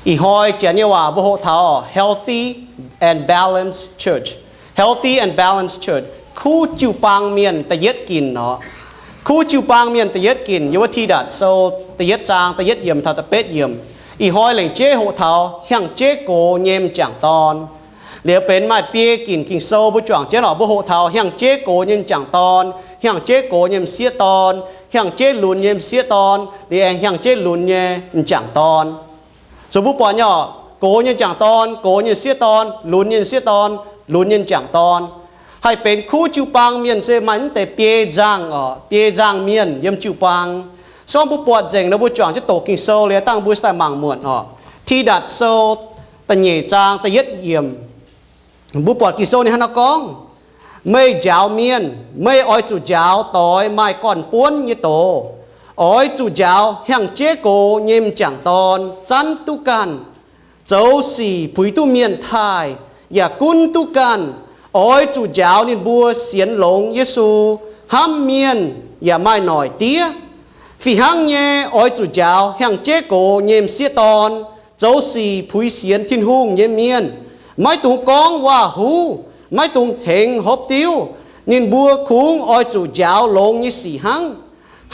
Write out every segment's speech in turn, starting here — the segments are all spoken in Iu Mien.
Ih hnoi janx nyei waac mbuo hoqc taux healthy and balanced church. Healthy and balanced church, kuv jiu-baang mienh da'yietv ginc orqc. Kuv jiu-baang mienh da'yietv ginc yiem wuov Tidatc Sou da'yietv zaang da'yietv yiemc taux da'betv yiemc. Ih hnoi lengc jeiv hoqc taux hiaang-jeiv gox nyei m'jangc dorn. Liuz benx maaih biei ginc Ging-Sou mbuo juangc jienv orqc, mbuo hoqc taux hiaang-jeiv gox nyei m'jangc dorn, hiaang-jeiv gox nyei m'sieqv dorn, hiaang-jeiv lunx nyei m'sieqv dorn, liuz aengx hiaang-jeiv lunx nyei m'jangc dorn. Zuqc mbuo buatc nyei orqc, gox nyei m'jangc dorn, gox nyei m'sieqv dorn, lunx nyei m'sieqv dorn, lunx nyei m'jangc dorn, haih benx kuv jiu-baang mienh se maaih mv deix biei nzangh orqc, biei nzangh mienh yiem jiu-baang. Se gorngv mbuo buatc nzengc nor, mbuo juangc jienv doqc Ging-Sou liuz dangh mbuo se daaih mangc muonc orqc. Tidatc Sou da'nyeic zaang da'yietv yiemc, mbuo buatc Ging-Sou ninh hnangv naaiv gorngv, Meih njaaux mienh, meih oix zuqc njaaux doix maaih gorn-buonv nyei doz. Oix zuqc njaaux hiaang-jeiv gox nyei m'jangc dorn zanv duqv ganh, zoux sic puix duqv mienh taaih, yaac gunv duqv ganh. Oix zuqc njaaux ninh mbuo sienx longx Yesu, hnamv mienh, yaac maaih noic diev. Fih hnangv nyei, oix zuqc njaaux hiaang-jeiv gox nyei m'sieqv dorn, zoux sic puix sienx Tin-Hungh nyei mienh. Maiv dungx gorngv waac-huv, maiv dungx hengx hopv diuv. Ninh mbuo kungx oix zuqc njaaux longx nyei sic hnangv.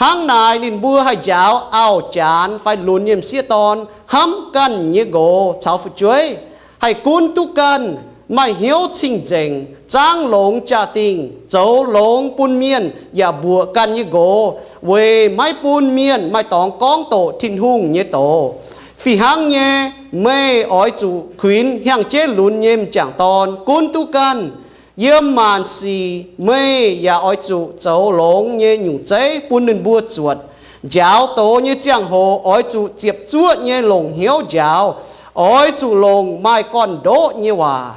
Hnangv naaic ninh mbuo haih njaaux auv-janx fai lunx nyei m'sieqv dorn hnamv ganh nyei nqox caux fu'jueiv, haih gunv duqv ganh, maaih hnyouv cing-nzengc, zaangv longx jaa-dingh, zoux longx bun mienh yaac mbuoqc ganh nyei nqox, weic maiv bun mienh maaih dorngx gorngv doqc Tin-Hungh nyei doz. Fih hnangv nyei, meih oix zuqc kuinx hiaang-jeiv lunx nyei m'jangc dorn gunv duqv ganh. Yiem maanc sic meih yaac oix zuqc zoux longx nyei nyungc zeiv bun ninh mbuo zuotc. Njaaux doz nyei ziangh hoc oix zuqc ziepc zuoqv nyei longc hnyouv njaaux. Oix zuqc longc maaih gorn-ndoqv nyei waac,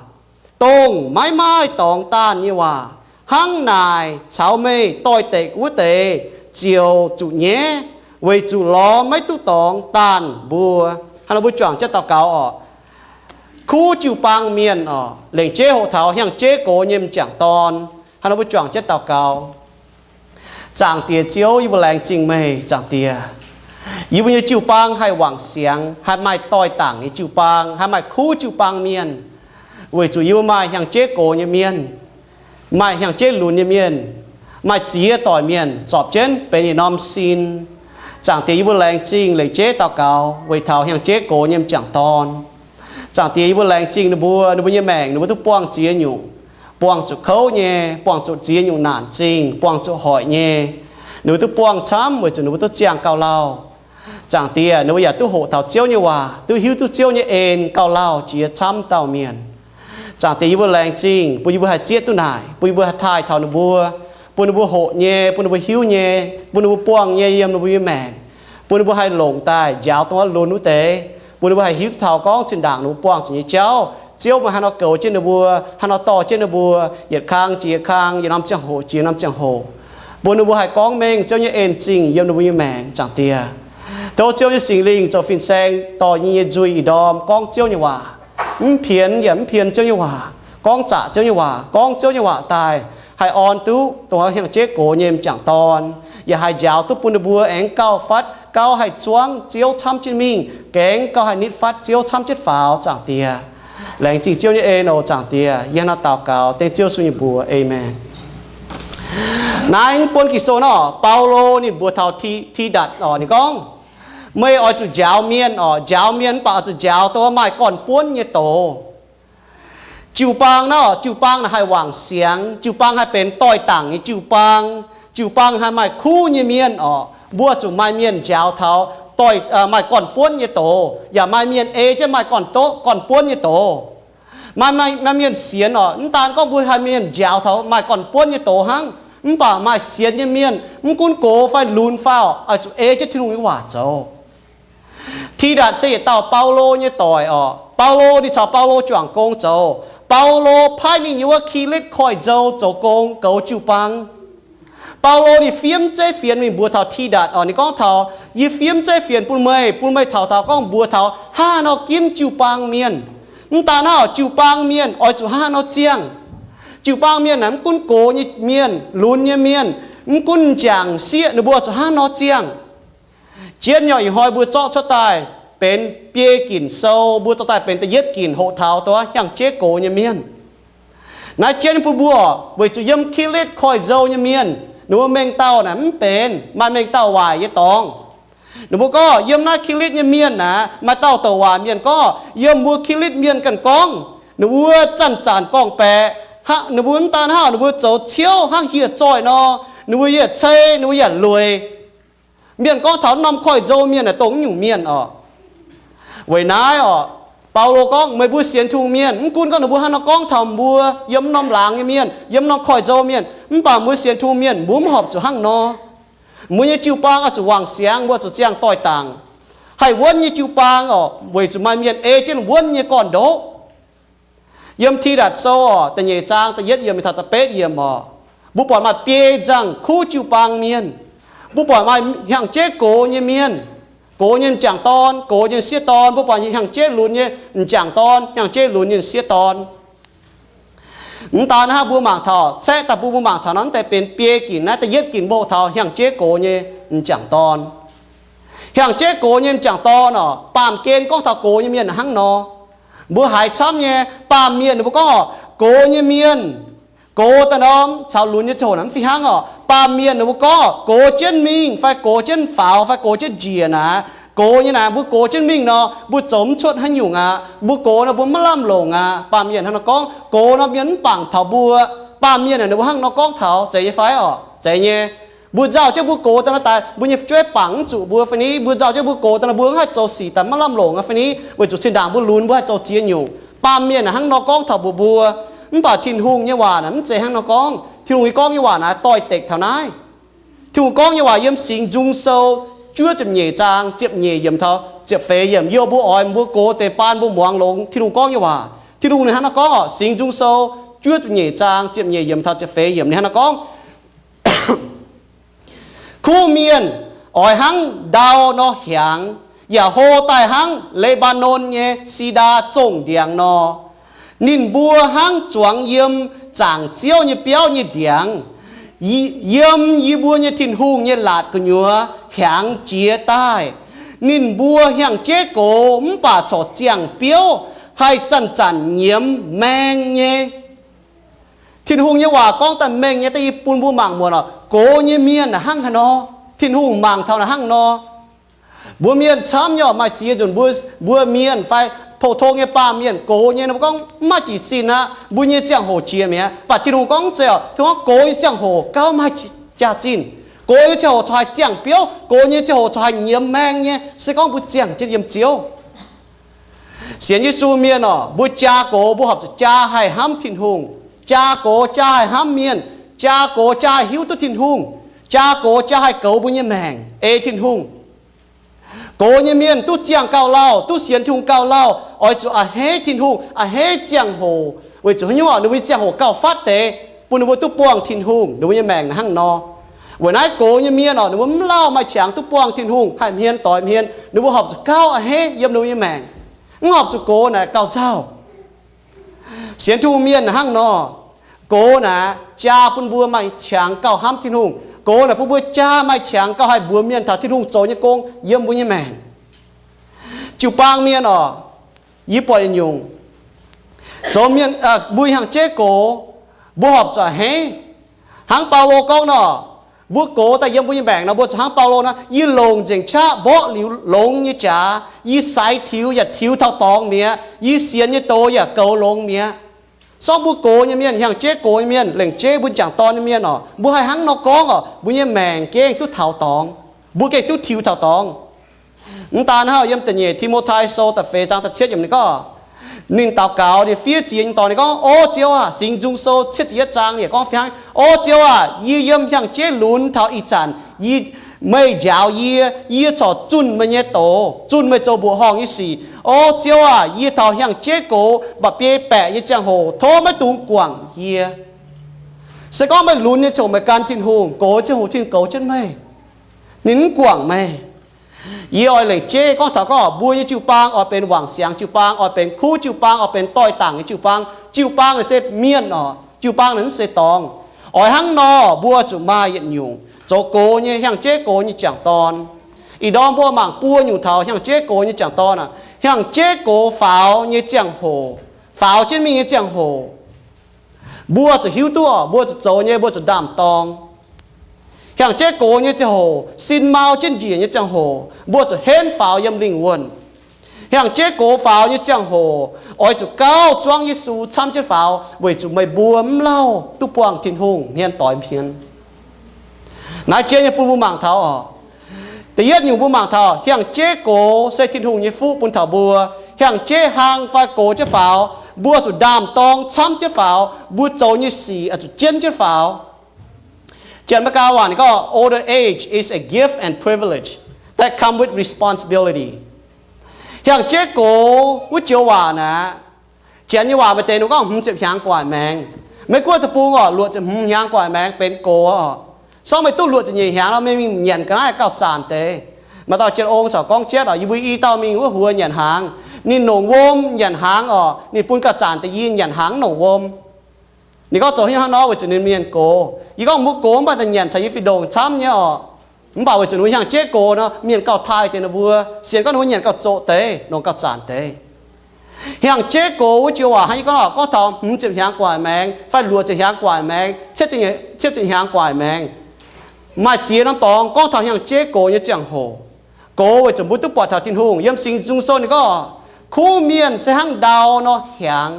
dongh maiv maaih dorngx daanh nyei waac. Hnangv naaic caux meih doix-dekc wuov deix ziouc zuqc nyaiv, weic zuqc lorz maiv duqv dorngx daanh mbuo. Hnangv nor mbuo juangc jienv daux gaux orqc. Kuv jiu-baang mienh orqc, lengc jeiv hoqc taux hiaang-jeiv gox nyei m'jangc dorn. Hnangv nor mbuo juangc jienv daux gaux. Zaangc Diex Ziouv, yie mbuo laengz zingh meih, Zaangc Diex. Yie mbuo nyei jiu-baang haih wangc siangx, haih maaih doix-dangc nyei jiu-baang, haih maaih kuv jiu-baang mienh, weic zuqc yie mbuo maaih hiaang-jeiv gox nyei mienh, maaih hiaang-jeiv lunx nyei mienh, maaih ziex doic mienh zorpc jienv benx yietc norm sin. Zaangc Diex, yie mbuo laengz zingh, lengc jeiv daux gaux weic taux hiaang-jeiv gox nyei m'jangc dorn. Zaangc Diex, yie mbuo laengz zingh ninh mbuo, ninh mbuo nyei maengc ninh mbuo duqv buangh ziex nyungc, buangh zuqc kouv nyei, buangh zuqc ziex nyungc naanc zingh, buangh zuqc hoic nyei. Ninh mbuo duqv buangh camv weic zuqc ninh mbuo duqv ziangh gauh lauh. Zaangc Diex, ninh mbuo yaac duqv hoqc taux Ziouv nyei waac, duqv hiuv duqv Ziouv nyei en gauh lauh jiex camv dauh mienh. Zaangc Diex, yie mbuo laengz zingh bun yie mbuo haih zieqv duqv naaic, bun yie mbuo haih taaih taux ninh mbuo, bun ninh mbuo hoqc nyei, bun ninh mbuo hiuv nyei, bun ninh mbuo buangh nyei yiem ninh mbuo nyei maengc, bun ninh mbuo haih longc daaih njaaux dongh wuov lunx wuov deix, bun ninh mbuo haih hiuv duqv taux gorngv zinh ndaangc ninh mbuo buangh zuqc nyei jauv, Ziouv meih haaix nor goux jienv ninh mbuo, haaix nor dorh jienv ninh mbuo, yietc kang jiex yietc kang, yietc norm ziangh hoc jiex norm ziangh hoc, bun ninh mbuo haih gorngv mengh Ziouv nyei en-zingh yiem ninh mbuo nyei maengc, Zaangc Diex. Tov Ziouv nyei Singx Lingh zoux fin-saeng dorh yie nyei nzuih ih ndorm gorngv Ziouv nyei waac, mv pienx yaac mv pien Ziouv nyei waac, gorngv zaqc Ziouv nyei waac, gorngv Ziouv nyei waac daaih, haih orn duqv dongh wuov hiaang-jeiv gox nyei m'jangc dorn, yaac haih njaaux duqv bun ninh mbuo aengx gauh fatv gauh haih zuangv Ziouv camv jienv mingh, aengx gauh haih nitv fatv Ziouv camv jienv faaux, Zaangc Diex. Laengz zingh Ziouv nyei en oc, Zaangc Diex. Yie hnangv naaiv daux gaux dengv Ziouv Yesu nyei mbuox, aamen. Naaiv buonv Ging-Sou nor, Baulo ninh mbuox taux Ti, Tidatc oc, ninh gorngv, meih oix zuqc njaaux mienh oc, njaaux mienh mv baac oix zuqc njaaux dongh maaih gorn-buonv nyei doz. Jiu-baang nor, jiu-baang naaic haih wangc siangx, jiu-baang haih benx doix-dangc nyei jiu-baang, jiu-baang haih maaih kuv nyei mienh oc. Mbuo zuqc maaih mienh njaaux taux doix, maaih gorn-buonv nyei doz, yaac maaih mienh ei jienv maaih gorn-doqv gorn-buonv nyei doz. Maaih, maaih, maaih mienh sienx oc, mv daan gorngv mbuo haih mienh njaaux taux maaih gorn-buonv nyei doz hnangv, mv baac maaih sienx nyei mienh mv gunv gox fai lunx fai oc, oix zuqc ei jienv Tin-Hungh nyei waac zoux. Tidatc se yietc dauh Baulo nyei doic oc. Baulo, ninh caux Baulo juangc gong zoux. Baulo paaiv ninh nyei wuov Kilitv Koiv-Nzou zoux gong goux jiu-baang. Baulo ninh fiev zeiv fienx mingh mbuox taux Tidatc oc, ninh gorngv taux, yie fiev zeiv fienx bun meih, bun meih taux, taux gorngv mbuox taux hnangv haaix nor ginv jiu-baang mienh. Mv daan hnangv, jiu-baang mienh oix zuqc hnangv haaix nor ziangh. Jiu-baang mienh naaic mv gunv gox nyei mienh, lunx nyei mienh, mv gunv m'jangc sieqv, ninh mbuo zuqc hnangv haaix nor ziangh. Jienv nyei ih hnoi mbuo zorqv cuotv daaih benx biei ginc sou, mbuo dorh daaih benx da'yietv ginc hoqc taux dongh hnyangx-jeiv gox nyei mienh. Naaiv jienv bun mbuo, weic zuqc yiem Kilitv koiv-nzou nyei mienh, ninh mbuo mengh dauh naaic mv benx, maaih mengh dauh waaic nyei dorngx. Ninh mbuo gorngv yiem naaiv Kilitv nyei mienh naaic maaih dauh douc waac mienh gorngv, yiem mbuo Kilitv mienh ganh gorngv, ninh mbuo zanc-zanc gorngv-baeqc, ninh mbuo mv daan hnangv, ninh mbuo zoux ciouv hnangv hieh zoih nor, ninh mbuo yaac cei, ninh mbuo yaac lueic. Mienh gorngv taux norm koiv-nzou mienh naaic dongh nyungc mienh oc. Weic naaiv oc, Baulo gorngv, meih mbuo sienx Tin-Hungh mienh, mv gunv gorngv ninh mbuo hnangv nor gorngv taux mbuo yiem norm laangz nyei mienh, yiem norm koiv-nzou mienh, mv baac mbuo sienx Tin-Hungh mienh, mbuo mv horpc zuqc hnangv nor. Mbuo nyei jiu-baang oix zuqc wangc siangx, mbuo zuqc ziangh doix-dangc. Haih wuonv nyei jiu-baang oc, weic zuqc maaih mienh ei jienv wuonv nyei gorn-ndoqv. Yiem Tidatc Sou oc, da'nyeic zaang da'yietv yiemc taux da'betv yiemc oc, mbuo buatc maaih biei nzangc kuv jiu-baang mienh. Mbuo buatc maaih hnyangx-jeiv gox nyei mienh, gox nyei m'jangc dorn, gox nyei sieqv dorn. Mbuo buatc hnyangx-jeiv lunx nyei m'jangc dorn, hnyangx-jeiv lunx nyei sieqv dorn. Mv daan hnangv, mbuo mangc taux, caeqv daaih bun mbuo mangc taux nor, mv deix benx biei ginc naaiv, da'yietv ginc mbuo hoqc taux hnyangx-jeiv gox nyei m'jangc dorn. Hnyangx-jeiv gox nyei m'jangc dorn oc, baamh gen gorngv taux gox nyei mienh hnangv nor. Mbuo haiz camv nyei, baamh mienh ninh mbuo gorngv oc, gox nyei mienh, gox daaih norm caux lunx nyei ziangh hoc naaic mv fih hnangv oc. Baamh mienh ninh mbuo gorngv oc, gox jienv mingh fai gox jienv faaux fai gox jienv njiec naaic, gox nyei naaic, mbuo gox jienv mingh nor, mbuo zoux mv cuotv haaix nyungc aqv. Mbuo gox nor mbuo maiv lamh longc aqv. Baamh mienh hnangv nor gorngv, gox norm mienh mv bangc taux mbuo. Baamh mienh naaic ninh mbuo hnangv nor gorngv taux, zeiz nyei fai oc? Zeiz nyei. Mbuo nzauh jienv mbuo gox daaih nor daaih, mbuo nyei fu'jueiv bangc mv zuqc mbuo fai ni? Mbuo nzauh jienv mbuo gox daaih nor mbuo mv haih zoux sic daaih maiv lamh longc aqv fai ni? Weic zuqc zinh ndaangc mbuo lunx, mbuo haih zoux ziex nyungc. Baamh mienh hnangv nor gorngv taux mbuox mbuo. Mv baac Tin-Hungh nyei waac naaic mv zeiz hnangv nor gorngv. Tin-Hungh nyei gorngv nyei waac naaic doix-dekc taux naaiv. Tin-Hungh gorngv nyei waac yiem Singx Nzung Sou juov ziepc nyeic zaang ziepc nyeic yiemc taux ziepc feix yiemc. Yie mbuo oix mbuo gox deix baan mbuo muangx longx Tin-Hungh gorngv nyei waac. Tin-Hungh ninh hnangv nor gorngv oc, Singx Nzung Sou juov ziepc nyeic zaang ziepc nyeic yiemc taux ziepc feix yiemc ninh hnangv nor gorngv, Kuv mienh oix hnangv ndau nor hiaangx, yaac hlo daaih hnangv Le^mbaa^ndon nyei si^ndaa zongh ndiangx nor. Ninh mbuo hnangv zuangx yiem zaangc Ziouv nyei biauv nyei ndiangx, yiem yie mbuo nyei Tin-Hungh nyei laatc gu'nyuoz hiaangx jiez daaih. Ninh mbuo hnyangx-jeiv gox mv baac corc ziangh biouv, haih zanc-zanc nyiemz maeng nyei. Tin-Hungh nyei waac gorngv daaih mengh nyei, da'yietv bun mbuo mangc muonc oc, gox nyei mienh naaic hnangv haaix nor. Tin-Hungh mangc taux naaic hnangv nor. Mbuo mienh camv nyei oc, maaih ziex nzunc mbuo, mbuo mienh fai pou-tong nyei baamh mienh gox nyei, mbuo gorngv mv maaih jiez sin aqv, mbuo nyei ziangh hoc jiex mi'aqv. Mv baac Tin-Hungh gorngv mv zeiz oc. Tin-Hungh gorngv gox nyei ziangh hoc gauh maaih jaax-zinh. Gox nyei ziangh hoc corc haih ziangh biouv, gox nyei ziangh hoc corc haih nyiemz maeng nyei, se gorngv mbuo ziangh jienv yiem Ziouv. Sienx Yesu mienh oc, mbuo jaa gox mbuo horpc zuqc jaa haih hnamv Tin-Hungh. Jaa gox jaa haih hnamv mienh. Jaa gox jaa haih hiuv duqv Tin-Hungh. Jaa gox jaa haih goux mbuo nyei maengc ei Tin-Hungh. Gox nyei mienh duqv ziangh gauh lauh, duqv sienx Tin-Hungh gauh lauh, oix zuqc a'hneiv Tin-Hungh, a'hneiv ziangh hoc. Weic zuqc haaix nyungc? Ninh mbuo nyei ziangh hoc gauh fatv deix, bun ninh mbuo duqv buangh Tin-Hungh. Ninh mbuo nyei maengc hnangv nor. Weic naaiv gox nyei mienh oc, ninh mbuo mv lauh maaih qangx duqv buangh Tin-Hungh, haih hmien doix hmien. Ninh mbuo horpc zuqc gauh a'hneiv yiem ninh mbuo nyei maengc. Mv horpc zuqc gox naaic gauh nzauh. Sienx Tin-Hungh mienh hnangv nor, gox naaic jaa bun mbuo maaih qangx gauh hnamv Tin-Hungh. Gox naaic bun mbuo jaa maaih qangx gauh haih mbuox mienh taux Tin-Hungh zoux nyei gong yiem mbuo nyei maengc. Jiu-baang mienh oc, yie buatc yietc nyungc, zoux mienh, mbuo hnyangx-jeiv gox, mbuo horpc zuqc a'hneiv. Hnangv Baulo gorngv nor, mbuo gox daaih yiem mbuo nyei maengc nor, mbuo zuqc hnangv Baulo nor, yie longc nzengc qaqv mborqv liuz longx nyei jaax, yie saix tiux yaac tiux taux dorngx mi'aqv, yie sienx nyei doz yaac goux longx mi'aqv. Sorng mbuo gox nyei mienh, hnyangx-jeiv gox nyei mienh, lengc jeiv mbuo m'jangc dorn nyei mienh oc, mbuo haih hnangv nor gorngv oc, mbuo nyei maengc gengh duqv taux dorngx, mbuo gengh duqv tiux taux dorngx. Mv daan hnangv, yiem da'nyeic Ti^mo^tai Sou da'feix zaang da'cietv yiemc ninh gorngv, ninh daux gaux, ninh fiev ziex nyei dorngx, ninh gorngv, O Ziouv aah! Singx Nzung Sou cietv ziepc yietv zaang yaac gorngv fih hnangv, O Ziouv aah! Yie yiem hnyangx-jeiv lunx taux ih zanc, yie, meih njaaux yie, yie corc zunh meih nyei doz, zunh meih zoux mbuoqc horngh nyei sic. O Ziouv aah! Yie taux hnyangx-jeiv gox mba'biei baeqc nyei ziangh hoc, tov maiv dungx guangc yie. Se gorngv meih lunx nyei ziangh hoc meih gan Tin-Hungh, gox nyei ziangh hoc Tin-Hungh goux jienv meih. Ninh mv guangc meih. Yie oix lengc jeiv gorngv taux gorngv mbuo nyei jiu-baang oix benx wangc siangx jiu-baang, oix benx kuv jiu-baang, oix benx doix-dangc nyei jiu-baang. Jiu-baang naaic se mienh oc. Jiu-baang naaic mv se dorngx. Oix hnangv nor, mbuo zuqc maaih yietc nyungc zoux gox nyei, hnyangx-jeiv gox nyei m'jangc dorn. Ih ndorm mbuo mangc buo nyungc taux hnyangx-jeiv gox nyei jangc dorn aac. Hnyangx-jeiv gox faaux nyei ziangh hoc, faaux jienv mingh nyei ziangh hoc, mbuo zuqc hiuv duqv, mbuo zuqc zoux nyei, mbuo zuqc ndaam-dorng. Hnyangx-jeiv gox nyei ziangh hoc, sin mau jienv njiec nyei ziangh hoc, mbuo zuqc henv faaux yiem lingh wuonh. Hnyangx-jeiv gox faaux nyei ziangh hoc, oix zuqc gauh zuangv Yesu camv jienv faaux, weic zuqc meih mbuo mv lauh duqv buangh Tin-Hungh hmien doix hmien. Naaiv jien nyei bun mbuo mangc taux oc. Da'yietv nyungc mbuo mangc taux hnyangx-jeiv gox se Tin-Hungh nyei fuqv bun taux mbuo. Hnyangx-jeiv hlang fai gox jienv faaux, mbuo zuqc ndaam-dorng camv jienv faaux, mbuo zoux nyei sic oix zuqc jienv jienv faaux. Janx-Meigaa waac ninh gorngv, older age is a gift and privilege that come with responsibility. Hnyangx-jeiv gox wuov joux waac naaic, Janx nyei waac maaih deix ninh gorngv hmz ziepc hnyangx gu'nguaaic maengx. Maiv gunv deic-bung oc, luoqc ziepc hmz hnyangx gu'nguaaic maengx benx gox oc. Sorng meih duqv luoqc ziepc nyeic hnyangx nor, meih mingh nyanc ga'naaiv gauh zanc deix. Maaih dauh jienv ong corc gorngv jienv oc, yie mbuo i dauh mingh wuov huox nyanc hnaangx, ninh nongc wuom nyanc hnaangx oc, ninh bun gauh zanc deix yie nyanc hnaangx nongc wuom. Ninh gorngv zoux hnyouv hnangv nor weic zuqc ninh mienh gox. Yie gorngv mbuo gox mv baac daaih nyanc caux yie fih ndongc camv nyei oc. Mv baac weic zuqc ninh mbuo hnyangx-jeiv gox nor, mienh gauh taaih deix ninh mbuo, sienx gorngv ninh mbuo nyanc gauh zoqc deix, nongc gauh zanc deix. Hnyangx-jeiv gox wuov joux waac hnangv yie gorngv oc, gorngv taux hmz ziepc hnyangx gu'nguaaic maengx fai luoqc ziepc hnyangx gu'nguaaic maengx, cietv ziepc hnyangx gu'nguaaic maengx, maaih ziex norm dorngx gorngv taux hnyangx-jeiv gox nyei ziangh hoc. Gox weic zuqc mbuo duqv buatc taux Tin-Hungh. Yiem Singx Nzung Sou ninh gorngv, kuv mienh se hnangv ndau nor hiaangx.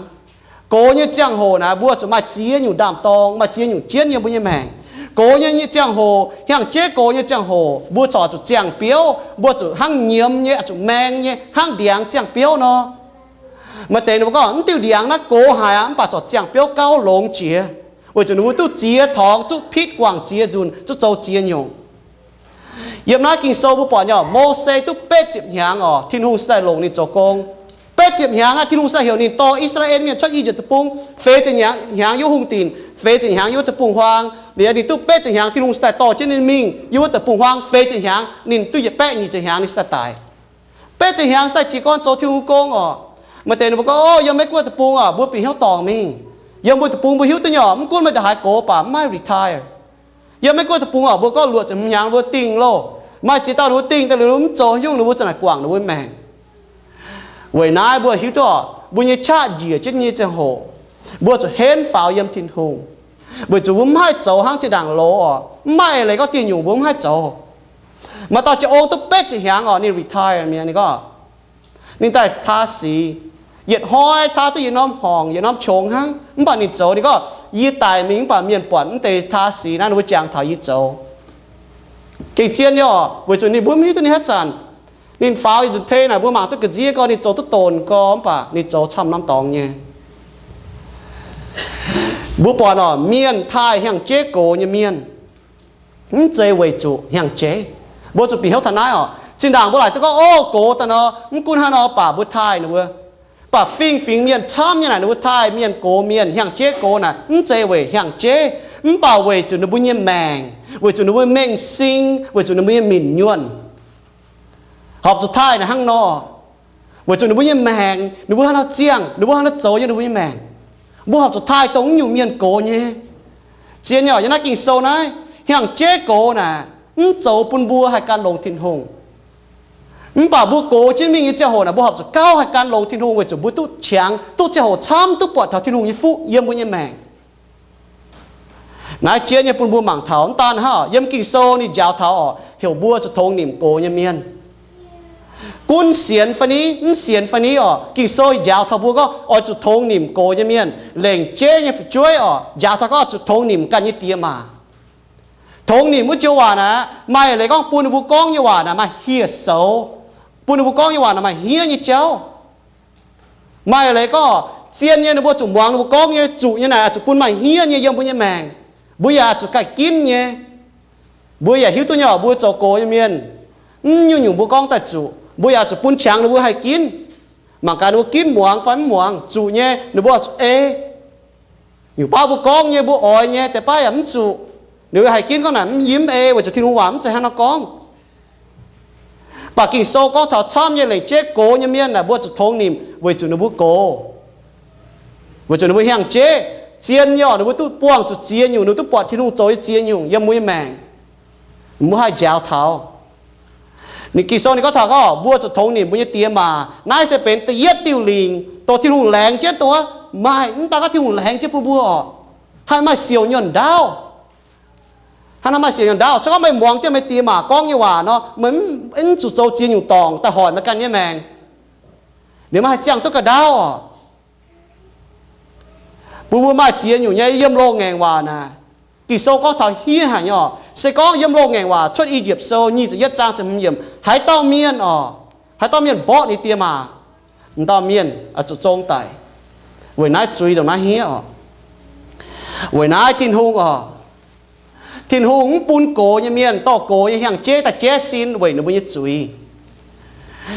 Gox nyei ziangh hoc naaic, mbuo zuqc maaih ziex nyungc ndaam-dorng, maaih ziex nyungc jienv yiem mbuo nyei maengc. Gox nyei, nyei ziangh hoc, hnyangx-jeiv gox nyei ziangh hoc, mbuo corc zuqc ziangh biouv, mbuo zuqc hnangv nyiemz nyei, zuqc maeng nyei, hnangv ndiangx ziangh biouv nor. Maaih deix ninh mbuo gorngv, mv diuh ndiangx naaiv gox haic aqv, mv baac corc ziangh biouv gauh longx jiex, weic zuqc ninh mbuo duqv ziex torngx, zuqc pitv guangc ziex nzunc, zuqc zoux ziex nyungc. Yiem naaiv Ging-Sou mbuo buatc nyei, Mose duqv betv ziepc hnyangx oc, Tin-Hungh se daaih longc ninh zoux gong. Betv ziepc hnyangx aqv, Tin-Hungh se daaih heuc ninh dorh I^saa^laa^en Mienh cuotv I^yipv Deic-Bung, feix ziepc hnyangx yiem wuov hungh dinc, feix ziepc hnyangx yiem wuov deic-bung-huaang. Liuz ninh duqv betv ziepc hnyangx, Tin-Hungh se daaih dorh jienv ninh mingh yiem wuov deic-bung-huaang feix ziepc hnyangx, ninh duqv yietc baeqv nyic ziepc hnyangx ninh se daaih daic. Betv ziepc hnyangx se daaih jiez gorn zoux Tin-Hungh gong oc. Maaih deix ninh mbuo gorngv, o, yiem Meiv-Guoqv deic-bung oc, mbuo bieqc hnyouv dorngc mingh. Yiem mbuo deic-bung mbuo hiuv duqv nyei oc, mv gunv meih ndongc haaix gox baac mv maaih retire. Yiem Meiv-Guoqv deic-bung oc, mbuo gorngv luoqc ziepc hmz hnyangx mbuo dingh loh. Maaih ziex dauh ninh mbuo dingh daaih liuz mv zoux nyungc, ninh mbuo za'naaic guangc ninh mbuo maengc. Weic naaiv mbuo hiuv duqv oc, mbuo nyei qaqv njiec jienv nyei ziangh hoc, mbuo zuqc henv faaux yiem Tin-Hungh, weic zuqc mbuo mv haih zoux hnangv zinh ndaangc loz oc. Mv maaih eix leiz gorngv dieh nyungc mbuo mv haih zoux. Maaih dauh jienv ong duqv betv ziepc hnyangx oc, ninh retire mi'aqv, ninh gorngv, ninh daaih taa sic. Yietc hnoi taa duqv yietc norm horngc, yietc norm qongx hnangv. Mv baac ninh zoux, ninh gorngv, yie daic mingh mv baac mienh buatc mv deix taa sic naaiv, ninh mbuo jangx taux yie zoux. Gengh zien nyei oc, weic zuqc ninh mbuo mv hiuv duqv ninh haaix zanc. Ninh faaux yietc nzunc tei naaic, mbuo mangc duqv ga'nziev gorx, ninh zoux duqv donc gorx, mv baac ninh zoux camv norm dorngx nyei. Mbuo buatc oc, mienh taaih hnyangx-jeiv gox nyei mienh, mv zeiz weic zuqc hnyangx-jeiv. Mbuo zuqc bieqc hnyouv taux naaiv oc. Zinh ndaangc mbuo laaic duqv gorngv, o, gox daaih nor, mv gunv hnangv nor baac mbuo taaih ninh mbuo. Baac fingx-fingx mienh camv nyei naaic, ninh mbuo taaih mienh gox, mienh hnyangx-jeiv gox naaic, mv zeiz weic hnyangx-jeiv, mv baac weic zuqc ninh mbuo nyei maengc, weic zuqc ninh mbuo mengh sing, weic zuqc ninh mbuo nyei minc nyuonh. Horpc zuqc taaih naaic hnangv nor, weic zuqc ninh mbuo nyei maengc, ninh mbuo haaix nor ziangh, ninh mbuo haaix nor zoux yiem ninh mbuo nyei maengc. Mbuo horpc zuqc taaih dongh nyungc mienh gox nyei. Zien nyei oc, yiem naaiv Ging-Sou naaiv, hnyangx-jeiv gox naaic, mv zoux bun mbuo haih gan longx Tin-Hungh. Mv baac mbuo gox jienv mingh nyei ziangh hoc naaic, mbuo horpc zuqc gauh haih gan longx Tin-Hungh weic zuqc mbuo duqv qangx, duqv ziangh hoc camv, duqv buatc taux Tin-Hungh nyei fuqv yiem mbuo nyei maengc. Naaiv jien nyei bun mbuo mangc taux, mv daan hnangv, yiem Ging-Sou ninh njaaux taux oc, heuc mbuo zuqc tongx nimc gox nyei mienh. Gunv sienx fai ni, mv sienx fai ni oc, Ging-Sou njaaux taux mbuo gorngv oix zuqc tongx nimc gox nyei mienh. Lengc jeiv nyei fu'jueiv oc, njaaux taux gorngv oix zuqc tongx nimc ganh nyei diex maac. Tongx nimc wuov joux waac naaic, maaih leiz gorngv bun ninh mbuo gorngv nyei waac naaic maaih hieh soux, bun ninh mbuo gorngv nyei waac naaic maaih hniev nyei jauv. Maaih leiz gorngv zien nyei, ninh mbuo zuqc muangx ninh mbuo gorngv nyei, zuqc nyei naaic zuqc bun maaih hniev nyei yiem mbuo nyei maengc. Mbuo yaac zuqc ganh ginv nyei. Mbuo yaac hiuv duqv nyei oc, mbuo zoux gox nyei mienh, mv nyungc-nyungc mbuo gorngv daaih zuqc, mbuo yaac zuqc bun qangx ninh mbuo haih ginv. Mangc gaax ninh mbuo ginv muangx fai mv muangx, zuqc nyei ninh mbuo zuqc ei. Nyungc baav mbuo gorngv nyei, mbuo oix nyei, deix baav yaac mv zuqc. Ninh mbuo haih ginv gorngv naaic mv yim ei, weic zuqc Tin-Hungh waac mv zeiz hnangv nor gorngv. Mv baac Ging-Sou gorngv taux camv nyei lengc jeiv gox nyei mienh naaic, mbuo zuqc tongx nimc weic zuqc ninh mbuo gox, weic zuqc ninh mbuo hnyangx-jeiv. Zien nyei oc, ninh mbuo duqv buangh zuqc ziex nyungc, ninh mbuo duqv buatc Tin-Hungh zoux nyei ziex nyungc yiem mbuo nyei maengc. Mbuo haih njaaux taux. Ninh Ging-Sou ninh gorngv taux gorngv mbuo zuqc tongx nimc mbuo nyei diex maac. Naaiv se benx da'yietv diuh lingc dongh Tin-Hungh laengz jienv dongh, maaih mv daaih gorngv Tin-Hungh laengz jienv bun mbuo oc, haih maaih siouc nyuonh ndaauv. Hnangv naaiv maaih siouc nyuonh ndaauv, se gorngv meih muangx jienv meih diex maac gorngv nyei waac nor, meih mv zuqc zoux ziex nyungc dorngc daaih hoic meih ganh nyei maengc. Ninh maiv haih ziangh duqv ga'ndaauv oc. Bun mbuo maaih ziex nyungc nyei yiem loz-ngaengc waac naaic. Ging-Sou gorngv taux hniev haic nyei oc. Se gorngv yiem loz-ngaengc waac Cuotv I^yipv Sou nyic ziepc yietv zaang ziepc hmz yiemc, haaix dauh mienh oc, haaix dauh mienh mborqv ninh diex maac, m'dauh mienh zuqc zong daic. Weic naaiv zuiz ndongc naaiv hniev oc. Weic naaiv Tin-Hungh oc, Tin-Hungh mv bun gox nyei mienh dorh gox nyei hnyangx-jeiv daaih jaiv sin weic ninh mbuo nyei zuiz.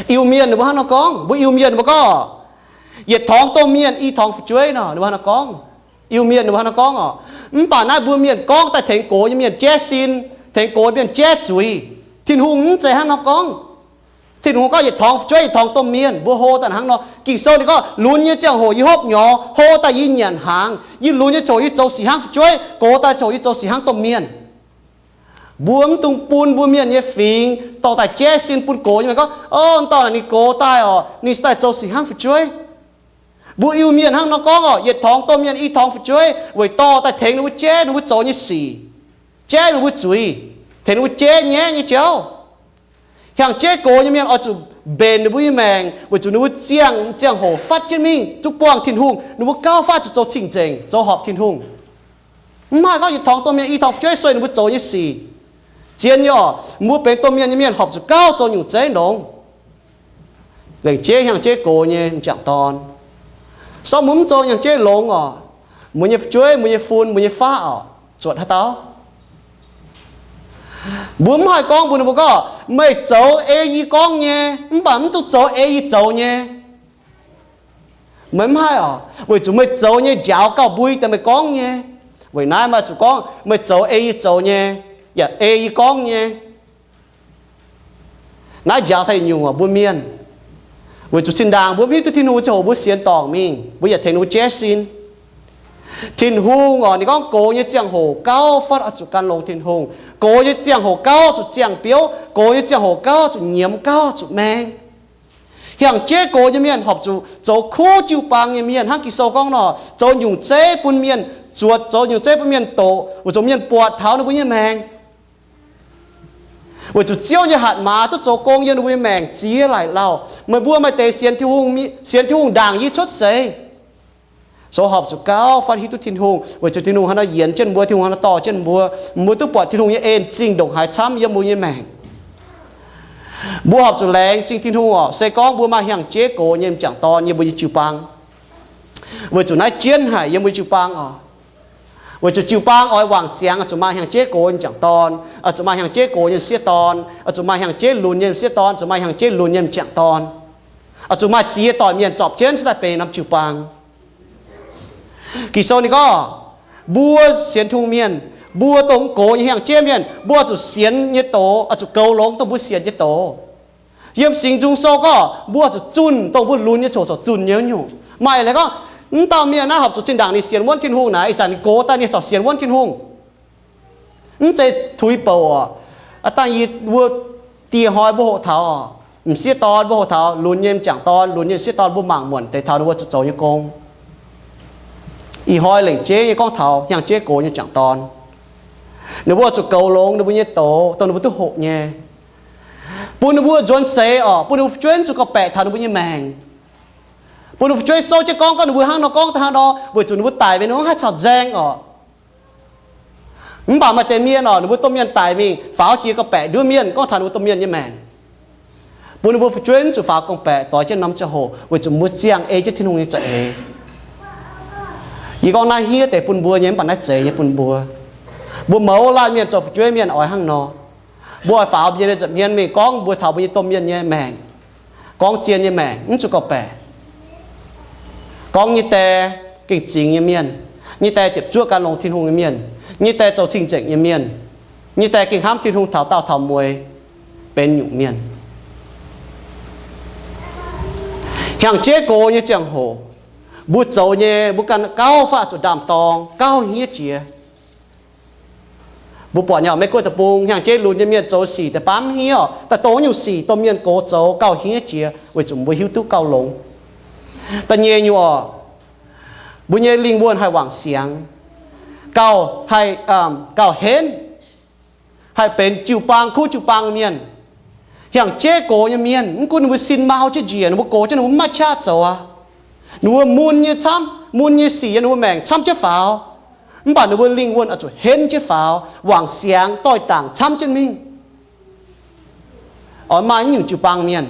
Iu-Mienh ninh mbuo hnangv nor gorngv, mbuo Iu-Mienh ninh mbuo gorngv, yietc torngx domh mienh i torngx fu'jueiv nor, ninh mbuo hnangv nor gorngv. Iu-Mienh ninh mbuo hnangv nor gorngv oc. Mv baac naaiv mbuo mienh gorngv daaih tengx gox nyei mienh jaiv sin, tengx gox mienh jaiv zuiz. Tin-Hungh mv zeiz hnangv nor gorngv. Tin-Hungh gorngv yietc torngx fu'jueiv yietc torngx domh mienh, mbuo hlo daaih hnangv nor. Ging-Sou ninh gorngv, lunx nyei ziangh hoc yie hopv nyorx, hlo daaih yie nyanc hnaangx. Yie lunx nyei ziangh hoc yie zoux sic hnangv fu'jueiv, gox daaih ziangh hoc yie zoux sic hnangv domh mienh. Mbuo mv dungx bun mbuo mienh nyei fingx dorh daaih jaiv sin bun gox nyei mienh gorngv, o, m'dauh naaic ninh gox daaih oc, ninh se daaih zoux sic hnangv fu'jueiv. Mbuo Iu-Mienh hnangv nor gorngv oc, yietc torngx domh mienh i torngx fu'jueiv weic dorh daaih tengx ninh mbuo jaiv ninh mbuo zoux nyei sic, jaiv ninh mbuo zuiz, tengx ninh mbuo jaiv nyaiv nyei jauv. Hnyangx-jeiv gox nyei mienh oix zuqc mbenc ninh mbuo nyei maengc weic zuqc ninh mbuo ziangh ziangh hoc fatv jienv mingh duqv buangh Tin-Hungh, ninh mbuo gauh fatv zuqc zoux cing-nzengc, zoux horpc Tin-Hungh. Mv haih gorngv yietc torngx domh mienh i torngx fu'jueiv sueih ninh mbuo zoux nyei sic. Zien nyei oc, mbuo benx domh mienh nyei mienh horpc zuqc gauh zoux nyungc zeiv longx. Lengc jeiv hnyangx-jeiv gox nyei m'jangc dorn. Sorng mbuo mv zoux hnyangx-jeiv longx oc, mbuo nyei fu'jueiv, mbuo nyei fun, mbuo nyei faqv oc, zuotc haaix dauh? Mbuo mv haih gorngv mbuox ninh mbuo gorngv, meih zoux ei yie gorngv nyei, mv baac mv dungx zoux ei yie zoux nyei. Meih mv haih oc, weic zuqc meih zoux nyei njaaux gauh mbui deix meih gorngv nyei. Weic naaiv meih zuqc gorngv meih zoux ei yie zoux nyei, yaac ei yie gorngv nyei. Naaiv njaaux taux yietc nyungc oc mbuo mienh. Weic zuqc zinh ndaangc mbuo mv hiuv duqv Tin-Hungh ziangh hoc mbuo sienx dorngc mingh, mbuo yaac tengx ninh mbuo jaiv sin. Tin-Hungh oc, ninh gorngv gox nyei ziangh hoc gauh fatv oix zuqc gan longx Tin-Hungh. Gox nyei ziangh hoc gauh zuqc ziangh biouv. Gox nyei ziangh hoc gauh zuqc nyiemz, gauh zuqc maeng. Hnyangx-jeiv gox nyei mienh horpc zuqc zoux kuv jiu-baang nyei mienh hnangv Ging-Sou gorngv nor, zoux nyungc zeiv bun mienh zuotc, zoux nyungc zeiv bun mienh doqc, weic zuqc mienh buatc taux ninh mbuo nyei maengc. Weic zuqc Ziouv nyei hatc maaz duqv zoux gong yiem ninh mbuo nyei maengc ziex laic lauh. Meih mbuo maaih deix sienx Tin-Hungh, sienx Tin-Hungh ndaangc yie cuotv seix, zoux horpc zuqc gauh fatv hiuv duqv Tin-Hungh, weic zuqc Tin-Hungh hnangv nor yienx jienv mbuo, Tin-Hungh hnangv nor dorh jienv mbuo. Mbuo duqv buatc Tin-Hungh nyei en-zingh ndongc haaix camv yiem mbuo nyei maengc. Mbuo horpc zuqc laengz zingh Tin-Hungh oc, se gorngv mbuo maaih hnyangx-jeiv gox nyei m'jangc dorn yiem mbuo nyei jiu-baang. Weic zuqc naaiv jienv haic yiem mbuo nyei jiu-baang oc. Weic zuqc jiu-baang oix wangc siangx, oix zuqc maaih hnyangx-jeiv gox nyei m'jangc dorn, oix zuqc maaih hnyangx-jeiv gox nyei m'sieqv dorn, oix zuqc maaih hnyangx-jeiv lunx nyei m'sieqv dorn, oix zuqc maaih hnyangx-jeiv lunx nyei m'jangc dorn. Oix zuqc maaih ziex doic mienh zorpc jienv cingx daaih benx norm jiu-baang. Ging-Sou ninh gorngv, mbuo sienx Tin-Hungh mienh, mbuo dongh gox nyei hnyangx-jeiv mienh, mbuo oix zuqc sienx nyei doz, oix zuqc goux longx dongh mbuo sienx nyei doz. Yiem Singx Nzung Sou gorngv, mbuo oix zuqc zunh dongh mbuo lunx nyei coc corc zunh nyei nyungc. Maaih leiz gorngv, mv dauh mienh naaiv horpc zuqc zinh ndaangc ninh sienx wuonv Tin-Hungh naaic, ih zanc ninh gox daaih ninh corc sienx wuonv Tin-Hungh. Mv zeiz tuix bouc oc. Aa dangh yie mbuo dieh hnoi mbuo hoqc taux oc, m'sieqv dorn mbuo hoqc taux lunx nyei m'jangc dorn, lunx nyei m'sieqv dorn mbuo mangc muonc deix taux ninh mbuo zuqc zoux nyei gong. Ih hnoi lengc jeiv nyei gorngv taux hnyangx-jeiv gox nyei m'jangc dorn. Ninh mbuo zuqc goux longx ninh mbuo nyei doz dongh ninh mbuo duqv hoqc nyei, bun ninh mbuo nzuonx seix oc, bun ninh mbuo fu'jueiv zuqc gorngv-baeqc taux ninh mbuo nyei maengc. Bun ninh mbuo fu'jueiv souv jienv gorngv, gorngv ninh mbuo hnangv nor gorngv daaih hnangv nor, weic zuqc ninh mbuo daic mingh ninh mbuo mv haih caux nzaeng oc. Mv baac maaih deix mienh oc, ninh mbuo domh mienh daic mingh faaux jiex gorngv-baeqc nduov mienh gorngv taux ninh mbuo domh mienh nyei maengc. Bun ninh mbuo fu'jueiv mv zuqc faaux gorngv-baeqc doix jienv norm ziangh hoc weic zuqc mbuo ziangh ei jienv Tin-Hungh nyei za'eix. Yie gorngv naaiv hniev deix bun mbuo nyei, mv baac naaiv zeiz nyei bun mbuo. Mbuo mouz laanh mienh zoux fu'jueiv mienh oix hnangv nor. Mbuo oix faaux mbuo nyei nza'hmien mingh gorngv mbuo taux mbuo nyei domh mienh nyei maengc, gorngv zien nyei maengc, mv zuqc gorngv-baeqc. Gorngv nyei die gengh zingx nyei mienh, nyei die ziepc zuoqv gan longx Tin-Hungh nyei mienh, nyei die zoux cing-nzengc nyei mienh, nyei die gengh hnamv Tin-Hungh taux daauh taux mueiz benx nyungc mienh. Hnyangx-jeiv gox nyei ziangh hoc, mbuo zoux nyei mbuo ganh gauh fai zuqc ndaam-dorng, gauh hniev jiex. Mbuo buatc nyei Meiv Guoqv deic-bung hnyangx-jeiv lunx nyei mienh zoux sic daaih baamv hniev oc, daaih dongh nyungc sic dongh mienh gox zoux gauh hniev jiex weic zuqc mbuo hiuv duqv gauh longx. Da'nyeic nyungc oc, mbuo nyei lingh wuonh haih wangc siangx, gauh haih, gauh henv, haih benx jiu-baang kuv jiu-baang mienh. Hnyangx-jeiv gox nyei mienh, mv gunv ninh mbuo sin mau jienv njiec, ninh mbuo gox jienv ninh mbuo mv maaih qaqv zoux aqv. Ninh mbuo mun nyei camv, mun nyei sic yiem ninh mbuo maengc camv jienv faaux, mv baac ninh mbuo lingh wuonh oix zuqc henv jienv faaux, wangc siangx doix-dangc camv jienv mingh. Oix maaih nyungc jiu-baang mienh,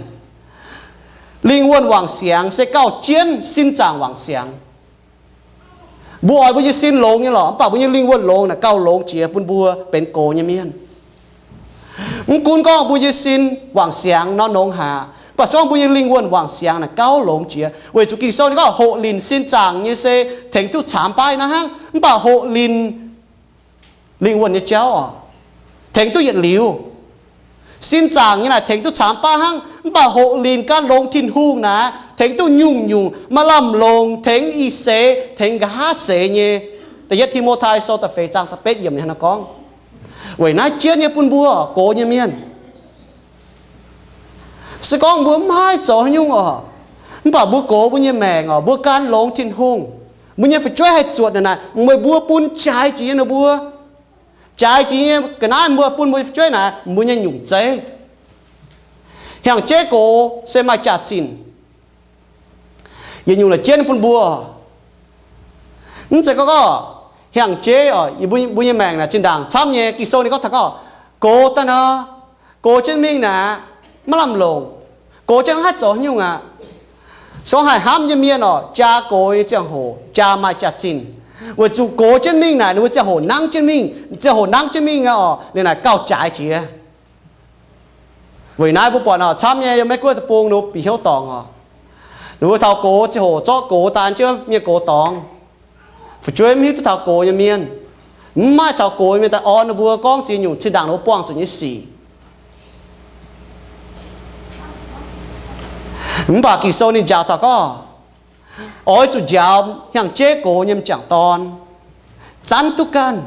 lingh wuonh wangc siangx se gauh jienv sin zaangc wangc siangx. Mbuo oix mbuo nyei sin longx nyei lorqc, mv baac mbuo nyei lingh wuonh longx naaic gauh longx jiex bun mbuo benx gox nyei mienh. Mv gunv gorngv mbuo nyei sin wangc siangx nor nongx haic, mv baac se gorngv mbuo nyei lingh wuonh wangc siangx naaic gauh longx jiex, weic zuqc Ging-Sou ninh gorngv hoqc linc sin zaangc nyei se tengx duqv caamx baav naaiv hnangv, mv baac hoqc linc lingh wuonh nyei jauv oc, tengx duqv yietc liuz. Sin zaangc nyei naaic tengx duqv caamx baav hnangv, mv baac hoqc linc gan longx Tin-Hungh naaic tengx duqv nyungc-nyungc, maaih lamh longc tengx ih seix tengx nqa'haav seix nyei. Da'yietv Ti^mo^tai Sou da'feix zaang da'betv yiemc ninh hnangv naaiv gorngv. Weic naaiv jienv nyei bun mbuo gox nyei mienh, se gorngv mbuo mv haih zoux haaix nyungc oc, mv baac mbuo gox mbuo nyei maengc oc, mbuo gan longx Tin-Hungh, mbuo nyei fu'jueiv haih zuotc naaic, meih mbuo bun jaaix jiex nyei ninh mbuo, jaaix jiex nyei ga'naaiv mbuo bun mbuo nyei fu'jueiv naaic, mbuo nyei nyungc zeiv. Hnyangx-jeiv gox se maaih jaax-zinh. Yietc nyungc la'jienv bun mbuo, mv zeiz gorngv, gorngv hnyangx-jeiv oc, mbuo nyei maengc naaic zinh ndaangc camv nyei. Ging-Sou ninh gorngv taux gorngv gox daaih nor, gox jienv mingh naaic maiv lamh longc, gox jienv maiv haih zoux haaix nyungc aqv. Se gorngv haih hnamv nyei mienh oc, jaa gox nyei ziangh hoc jaa maaih jaax-zinh, weic zuqc gox jienv mingh naaic ninh mbuo ziangh hoc nangv jienv mingh, ziangh hoc nangv jienv mingh aqv oc, ninh naaic gauh jaaix jiex. Weic naaiv mbuo buatc oc, camv nyei yiem Meiv Guoqv deic-bung ninh mbuo bieqc hnyouv dorngc oc, ninh mbuo taux gox ziangh hoc zorqv gox daan jienv mienh gox dorngx. Fu'jueiv mv hiuv duqv taux gox nyei mienh, mv maaih taux gox nyei mienh daaih orn ninh mbuo gorngv ziex nyungc zinh ndaangc ninh mbuo buangh zuqc nyei sic. Mv baac Ging-Sou ninh njaaux taux gorngv, oix zuqc njaaux hnyangx-jeiv gox nyei m'jangc dorn, zanv duqv ganh,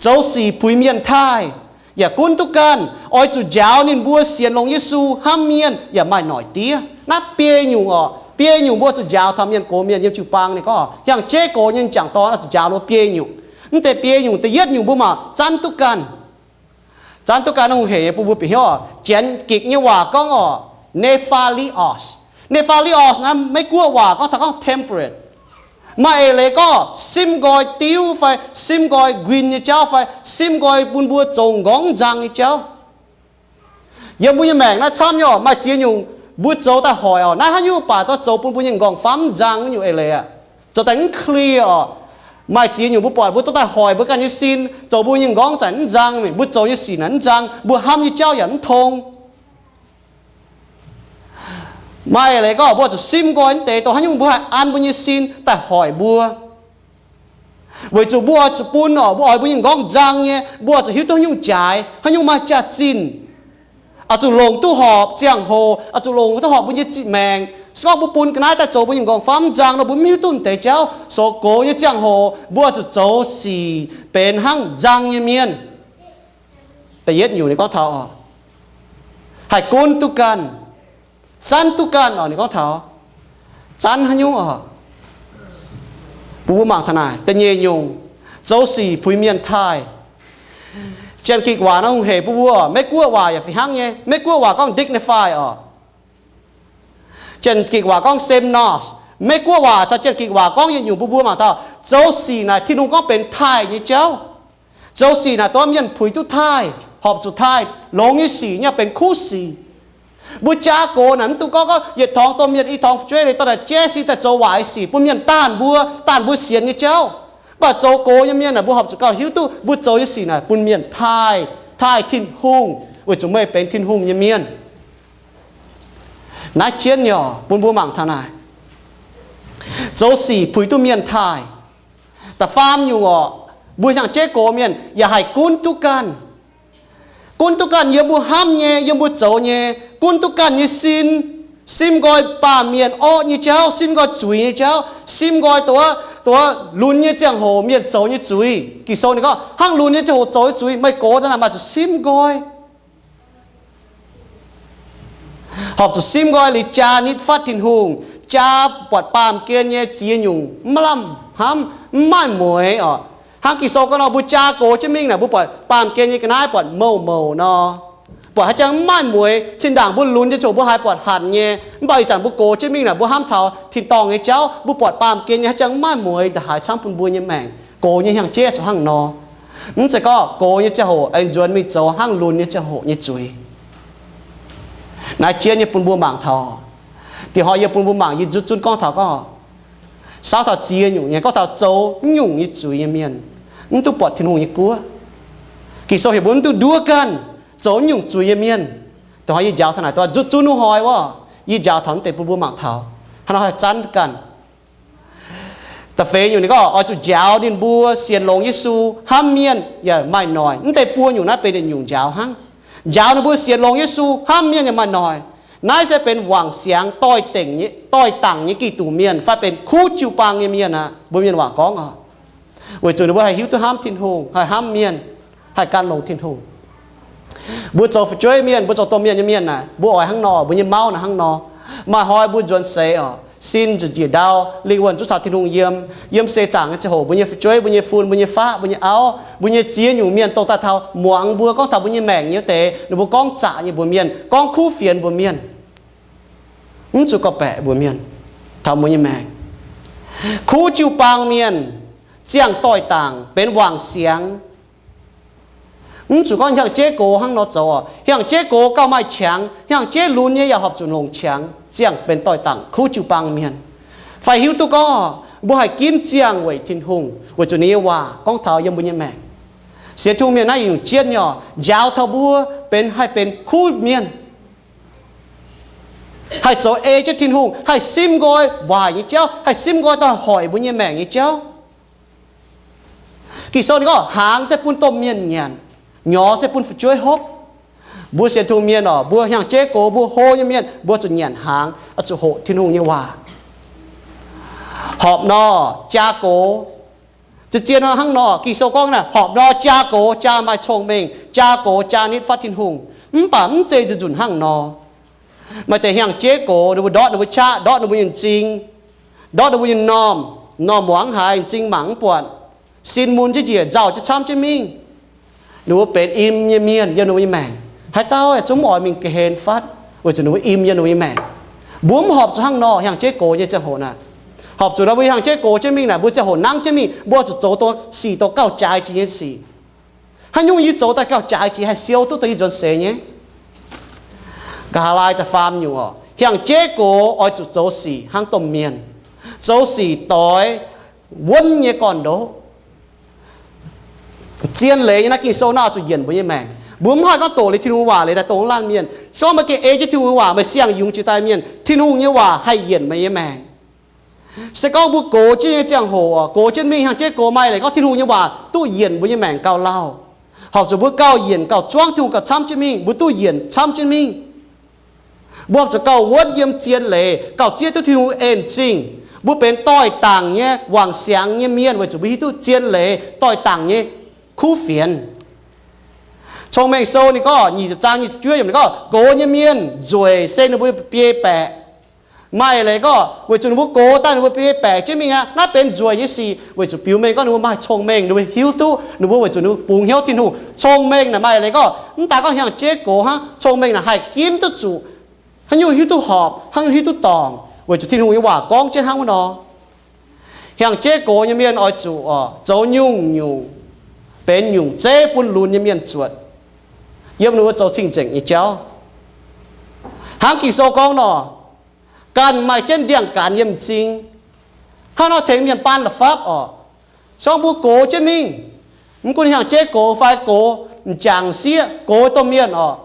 zoux sic puix mienh taaih, yaac gunv duqv ganh. Oix zuqc njaaux ninh mbuo sienx longx Yesu, hnamv mienh, yaac maaih noic diev. Naaiv biei nyungc oc, biei nyungc mbuo zuqc njaaux taux mienh gox mienh yiem jiu-baang ninh gorngv hnyangx-jeiv gox nyei m'jangc dorn oix zuqc njaaux ninh mbuo biei nyungc. Mv deix biei nyungc da'yietv nyungc mbuo maaih zanv duqv ganh. Zanv duqv ganh naaiv hungh hec nyei bun mbuo bieqc hnyouv oc. Janx-gikc nyei waac gorngv oc, nephthalios. Nephthalios naaiv Meiv Guoqv waac gorngv taux gorngv temperate. Maaih eix leiz gorngv simv nqoi diuv fai simv nqoi nquin nyei jauv fai simv nqoi bun mbuo zoux m'nqorngv mv nzang nyei jauv. Yiem mbuo nyei maengc naaiv camv nyei oc, maaih ziex nyungc mbuo zoux daaih hoic oc, naaiv haaix nyungc baac dorh zoux bun mbuo nyei m'nqorngv-famv mv nzang wuov nyungc eix leiz aqv. Zoux daaih mv clear oc. Maaih ziex nyungc mbuo buatc mbuo dorh daaih hoic mbuo ganh nyei sin, zoux mbuo nyei m'nqorngv zanc mv nzang, mbuo zoux nyei sic naaic mv nzang, mbuo hnamv nyei jauv yaac mv tong. Maaih eix leiz gorngv mbuo oix zuqc simv nqoi mv deix dongh haaix nyungc mbuo haih an mbuo nyei sin daaih hoic mbuo. Weic zuqc mbuo oix zuqc bun oc, mbuo oix mbuo nyei m'nqorngv nzang nyei, mbuo oix zuqc hiuv duqv haaix nyungc jaaix, haaix nyungc maaih jaax-zinh, oix zuqc longc duqv horpc ziangh hoc, oix zuqc longc duqv horpc mbuo nyei zinh maengc. Se gorngv mbuo bun ga'naaiv daaih zoux mbuo nyei m'nqorngv-famv mv nzang nor, mbuo mv hiuv duqv deix jauv. Zoux gox nyei ziangh hoc mbuo oix zuqc zoux sic benx hnangv nzang nyei mienh. Da'yietv nyungc ninh gorngv taux oc, haih gunv duqv ganh, zanv duqv ganh oc. Ninh gorngv taux zanv haaix nyungc oc? Bun mbuo mangc taux naaic. Da'nyeic nyungc, zoux sic puix mienh taaih. Janx-gikc waac naaiv hungh hec bun mbuo, Meiv Guoqv waac yaac fih hnangv nyei. Meiv Guoqv waac gorngv dignify oc. Janx-gikc waac gorngv semnos. Meiv Guoqv waac caux Janx-gikc waac gorngv yietc nyungc bun mbuo mangc taux, zoux sic naaic Tin-Hungh gorngv benx taaih nyei jauv. Zoux sic naaic dongh mienh puix duqv taaih, horpc zuqc taaih, longx nyei sic nyei benx kuv sic. Mbuo jaa gox naaic mv dungx gorngv, gorngv yietc torngx domh mienh i torngx fu'jueiv liuz dorh naaic jaiv sin daaih zoux waaic sic bun mienh daanh mbuo, daanh mbuo sienx nyei jauv. Mv baac zoux gox nyei mienh naaic mbuo horpc zuqc gauh hiuv duqv mbuo zoux nyei sic naaic bun mienh taaih, taaih Tin-Hungh, weic zuqc meih benx Tin-Hungh nyei mienh. Naaiv jienv nyei oc, bun mbuo mangc taux naaic. Zoux sic puix duqv mienh taaih. Da'faam nyungc oc, mbuo hnyangx-jeiv gox mienh yaac haih gunv duqv ganh. Gunv duqv ganh yiem mbuo hnamv nyei, yiem mbuo zoux nyei, gunv duqv ganh nyei sin. Simv nqoi baamh mienh orqv nyei jauv, simv nqoi zuiz nyei jauv, simv nqoi dongh wuov duqv lunx nyei ziangh hoc mienh zoux nyei zuiz. Ging-Sou ninh gorngv hnangv lunx nyei ziangh hoc zoux nyei zuiz, meih gox daaih naaic maaih zuqc simv nqoi. Horpc zuqc simv nqoi liuz jaa nitv fatv Tin-Hungh, jaa buatc baamh gen nyei ziex nyungc maiv lamh hnamv, maiv maaih mueix oc. Hnangv Ging-Sou gorngv nor, mbuo jaa gox jienv mingh naaic, mbuo buatc baamh gen nyei ga'naaiv buatc mouh mouc nor, buatc haaix jangx maiv maaih mueix. Zinh ndaangc mbuo lunx nyei ziangh hoc mbuo haiz buatc hanc nyei, mv baac ih zanc mbuo gox jienv mingh naaic, mbuo hnamv taux tin-dorngh nyei jauv, mbuo buatc baamh gen nyei haaix jangx maiv maaih mueix, ndongc haaix camv bun mbuo nyei maengc. Gox nyei hnyangx-jeiv zuqc hnangv nor. Mv zeiz gorngv gox nyei ziangh hoc aengx nzuonx mingh zoux hnangv lunx nyei ziangh hoc nyei zuiz. Naaiv jienv nyei bun mbuo mangc taux, diex hnoi yie bun mbuo mangc, yie nzutv zunv gorngv taux gorngv, saauv taux ziex nyungc nyei, gorngv taux zoux nyungc nyei zuiz nyei mienh mv duqv buatc Tin-Hungh nyei guoqv. Ging-Sou heuc mbuo mv duqv nduov ganh zoux nyungc zuiz nyei mienh. Da'hnoi yie njaaux taux naaic, da'hnoi nzutv zunv wuov hnoi wuov, yie njaaux taux naaiv deix bun mbuo mangc taux, hnangv nor haih zanv ganh. Da'feix nyungc ninh gorngv oix zuqc njaaux ninh mbuo sienx longx Yesu, hnamv mienh yaac maaih noic. Mv deix buo nyungc naaiv benx yietc nyungc njaaux hnangv. Njaaux ninh mbuo sienx longx Yesu, hnamv mienh yaac maaih noic. Naaiv se benx wangc siangx doix-dangc nyei Giduc mienh fai benx kuv jiu-baang nyei mienh aqv. Mbuo mienh waac gorngv oc, weic zuqc ninh mbuo haih hiuv duqv hnamv Tin-Hungh, haih hnamv mienh, haih gan longx Tin-Hungh. Mbuo zoux fu'jueiv mienh, mbuo zoux domh mienh nyei mienh naaic, mbuo oix hnangv nor, mbuo nyei mauv naaic hnangv nor. Maaih hnoi mbuo nzuonx seix oc, sin njiec njiec ndau, lingh wuonh zungv caux Tin-Hungh yiem. Yiem seix zaangc nyei ziangh hoc, mbuo nyei fu'jueiv, mbuo nyei fun, mbuo nyei faqv, mbuo nyei auv, mbuo nyei ziex nyungc mienh dongh daaih taux muangx mbuo gorngv taux mbuo nyei maengc nyei wuov deix, ninh mbuo gorngv zaqc nyei mbuox mienh, gorngv kuv fienx mbuox mienh, mv zuqc gorngv-baeqc mbuox mienh taux mbuo nyei maengc. Kuv jiu-baang mienh ziangh doix-dangc benx wangc siangx. Mv zuqc gorngv hnyangx-jeiv gox hnangv nor zoux oc. Hnyangx-jeiv gox gauh maaih qangx, hnyangx-jeiv lunx nyei yaac horpc zuqc longc qangx, ziangh benx doix-dangc kuv jiu-baang mienh. Fai hiuv duqv gorngv mbuo haih ginv ziangh weic Tin-Hungh weic zuqc ninh nyei waac gorngv taux yiem mbuo nyei maengc. Sienx Tin-Hungh mienh naaiv yietc nyungc jienv nyei oc, njaaux taux mbuo benx, haih benx kuv mienh, haih zoux ei jienv Tin-Hungh, haih simv nqoi waaic nyei jauv, haih simv nqoi daaih hoic mbuo nyei maengc nyei jauv. Ging-Sou ninh gorngv hnaangx se bun domh mienh nyanc, nyorx se bun fu'jueiv hopv. Mbuo sienx Tin-Hungh mienh oc, mbuo hnyangx-jeiv gox, mbuo hlo nyei mienh, mbuo zuqc nyanc hnaangx, oix zuqc hoqc Tin-Hungh nyei waac. Horpc nor, jaa gox. Zien-zien nor hnangv nor, Ging-Sou gorngv naaic, horpc nor jaa gox, jaa maaih cong-mengh, jaa gox, jaa nitv fatv Tin-Hungh. Mv baac mv zeiz nzunc-nzunc hnangv nor. Maaih deix hnyangx-jeiv gox, ninh mbuo ndortv ninh mbuo qaqv, ndortv ninh mbuo nyei m'zing, ndortv ninh mbuo nyei m'normh, m'normh muangx haiz m'zing mangc mv buatc, sin mun jienv njiec, nzauh jienv camv jienv mingh. Ninh mbuo benx im nyei mienh yiem ninh mbuo nyei maengc. Haaix dauh yaac zungv mv oix mingh ga'hlen fatv, weic zuqc ninh mbuo im yiem ninh mbuo nyei maengc. Mbuo mv horpc zuqc hnangv nor, hnyangx-jeiv gox nyei ziangh hoc naaic. Horpc zuqc nor mbuo hnyangx-jeiv gox jienv mingh naaic, mbuo ziangh hoc nangv jienv mingh, mbuo zuqc zoux dongh sic dongh gauh jaaix jiex nyei sic. Haaix nyungc yie zoux daaih gauh jaaix jiex, haih siou duqv dongh yie nzuonx seix nyei. Nqa'haav laai da'faam nyungc oc, hnyangx-jeiv gox oix zuqc zoux sic hnangv domh mienh, zoux sic doix wuonv nyei gorn-ndoqv. Zien leiz nyei naaiv Ging-Sou naaiv oix zuqc yienc mbuo nyei maengc. Mbuo mv haih gorngv doqc liuz Tin-Hungh waac leiz daaih dongh laanh mienh. Se gorngv meih gengh ei jienv Tin-Hungh waac, meih siang-yungz jiex daaih mienh, Tin-Hungh nyei waac haih yienc meih nyei maengc. Se gorngv mbuo gox jienv nyei ziangh hoc, gox jienv mingh hnyangx-jeiv gox, maaih leiz gorngv Tin-Hungh nyei waac duqv yienc mbuo nyei maengc gauh lauh. Horpc zuqc mbuo gauh yienc gauh zuangv Tin-Hungh gauh camv jienv mingh, mbuo duqv yienc camv jienv mingh. Mbuo horpc zuqc gauh wuonv yiem zien leiz, gauh zieqv duqv Tin-Hungh en zingh. Mbuo benx doix-dangc nyei wangc siangx nyei mienh weic zuqc mbuo hiuv duqv zien leiz, doix-dangc nyei kuv fienx. Cong-Mengh Sou ninh gorngv nyic ziepc zaang nyic ziepc juov yiemc ninh gorngv, gox nyei mienh nzueic se ninh mbuo biei baeqc. Maaih leiz gorngv weic zuqc ninh mbuo gox daaih ninh mbuo biei baeqc jienv mingh aqv. Naaiv benx nzueic nyei sic weic zuqc biux mengh gorngv ninh mbuo maaih cong-mengh, ninh mbuo hiuv duqv, ninh mbuo weic zuqc ninh mbuo bungx hnyouv Tin-Hungh. Cong-mengh naaic maaih leiz gorngv mv daaih gorngv hnyangx-jeiv gox hnangv, cong-mengh naaic haih ginv duqv zuqc, haaix nyungc hiuv duqv horpc, haaix nyungc hiuv duqv dorngc, weic zuqc Tin-Hungh nyei waac gorngv jienv hnangv wuov nor. Hnyangx-jeiv gox nyei mienh oix zuqc zoux nyungc-nyungc benx nyungc zeiv bun lunx nyei mienh zuotc yiem ninh mbuo zoux cing-nzengc nyei jauv. Hnangv Ging-Sou gorngv nor, ganh maaih jienv ndiangx-gaanx yiem m'zing, hnangv nor tengx mienh baan la'fapv orqc. Se gorngv mbuo gox jienv mingh, mv gunv hnyangx-jeiv gox fai gox m'jangc sieqv, gox domh mienh orqc,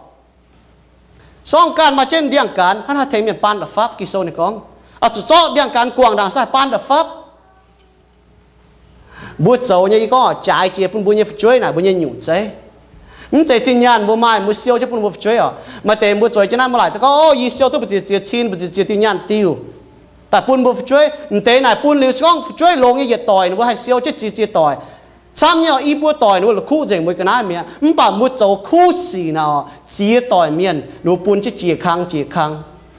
se gorngv ganh maaih jienv ndiangx-gaanx, hnangv naaiv tengx mienh baan la'fapv. Ging-Sou ninh gorngv, oix zuqc zorqv ndiangx-gaanx guangc ndaangc se haih baan la'fapv. Mbuo zoux nyei, yie gorngv jaaix jiex bun mbuo nyei fu'jueiv naaic mbuo nyei nyungc zeiv. Mv zeiz zinh nyaanh mbuo maaih mbuo siou jienv bun mbuo fu'jueiv orqc. Maaih deix mbuo zueiz jienv naaiv mbuo laaic daaih gorngv, o, yie siou duqv mbu'ziex ziex cin, mbu'ziex ziex diuh nyaanh diuh. daaih bun mbuo fu'jueiv. M'deix naaic bun liuz se gorngv fu'jueiv longx nyei yietc doic ninh mbuo haih siou jienv ziex ziex doic. Camv nyei oc, i buo doic ninh mbuo la'kuqv nzengc mbuo ga'naaiv mi'aqv. Mv baac mbuo zoux kuv sic naaic oc, ziex doic mienh ninh mbuo bun jienv jiex kang jiex kang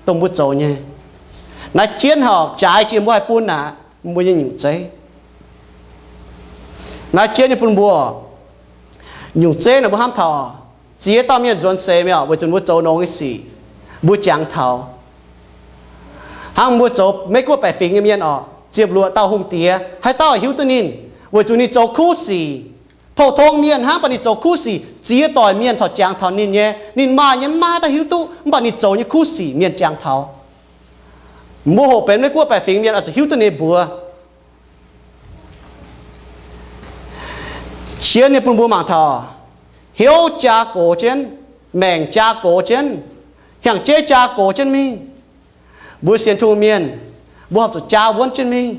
dongh mbuo zoux nyei. Naaiv jienv horpc jaaix jiex mbuo haih bun naaic mbuo nyei nyungc zeiv. Naaiv jienv nyei bun mbuo nyungc zeiv naaic mbuo hnamv taux ziex dauh mienh nzuonx seix mi'aqv weic zuqc mbuo zoux nongx nyei sic, mbuo jangx taux. Hnangv mbuo zoux Meiv-Guoqv baeqc fingx nyei mienh oc, ziepc luoqc dauh hungh diex, haaix dauh hiuv duqv ninh weic zuqc ninh zoux kuv sic. Pou-tong mienh hnangv, mv baac ninh zoux kuv sic, ziex doic mienh corc jangx taux ninh nyei. Ninh maaih nyei maiv maaih dauh hiuv duqv, mv baac ninh zoux nyei kuv sic mienh jangx taux. Mbuo hoqc benx Meiv-Guoqv baeqc fingx mienh oix zuqc hiuv duqv ninh mbuox. Jienv nyei bun mbuo mangc taux hnyouv jaa gox jienv, maengc jaa gox jienv, hnyangx-jeiv jaa gox jienv mingh. Mbuo sienx Tin-Hungh mienh, mbuo horpc zuqc jaa wuonv jienv mingh.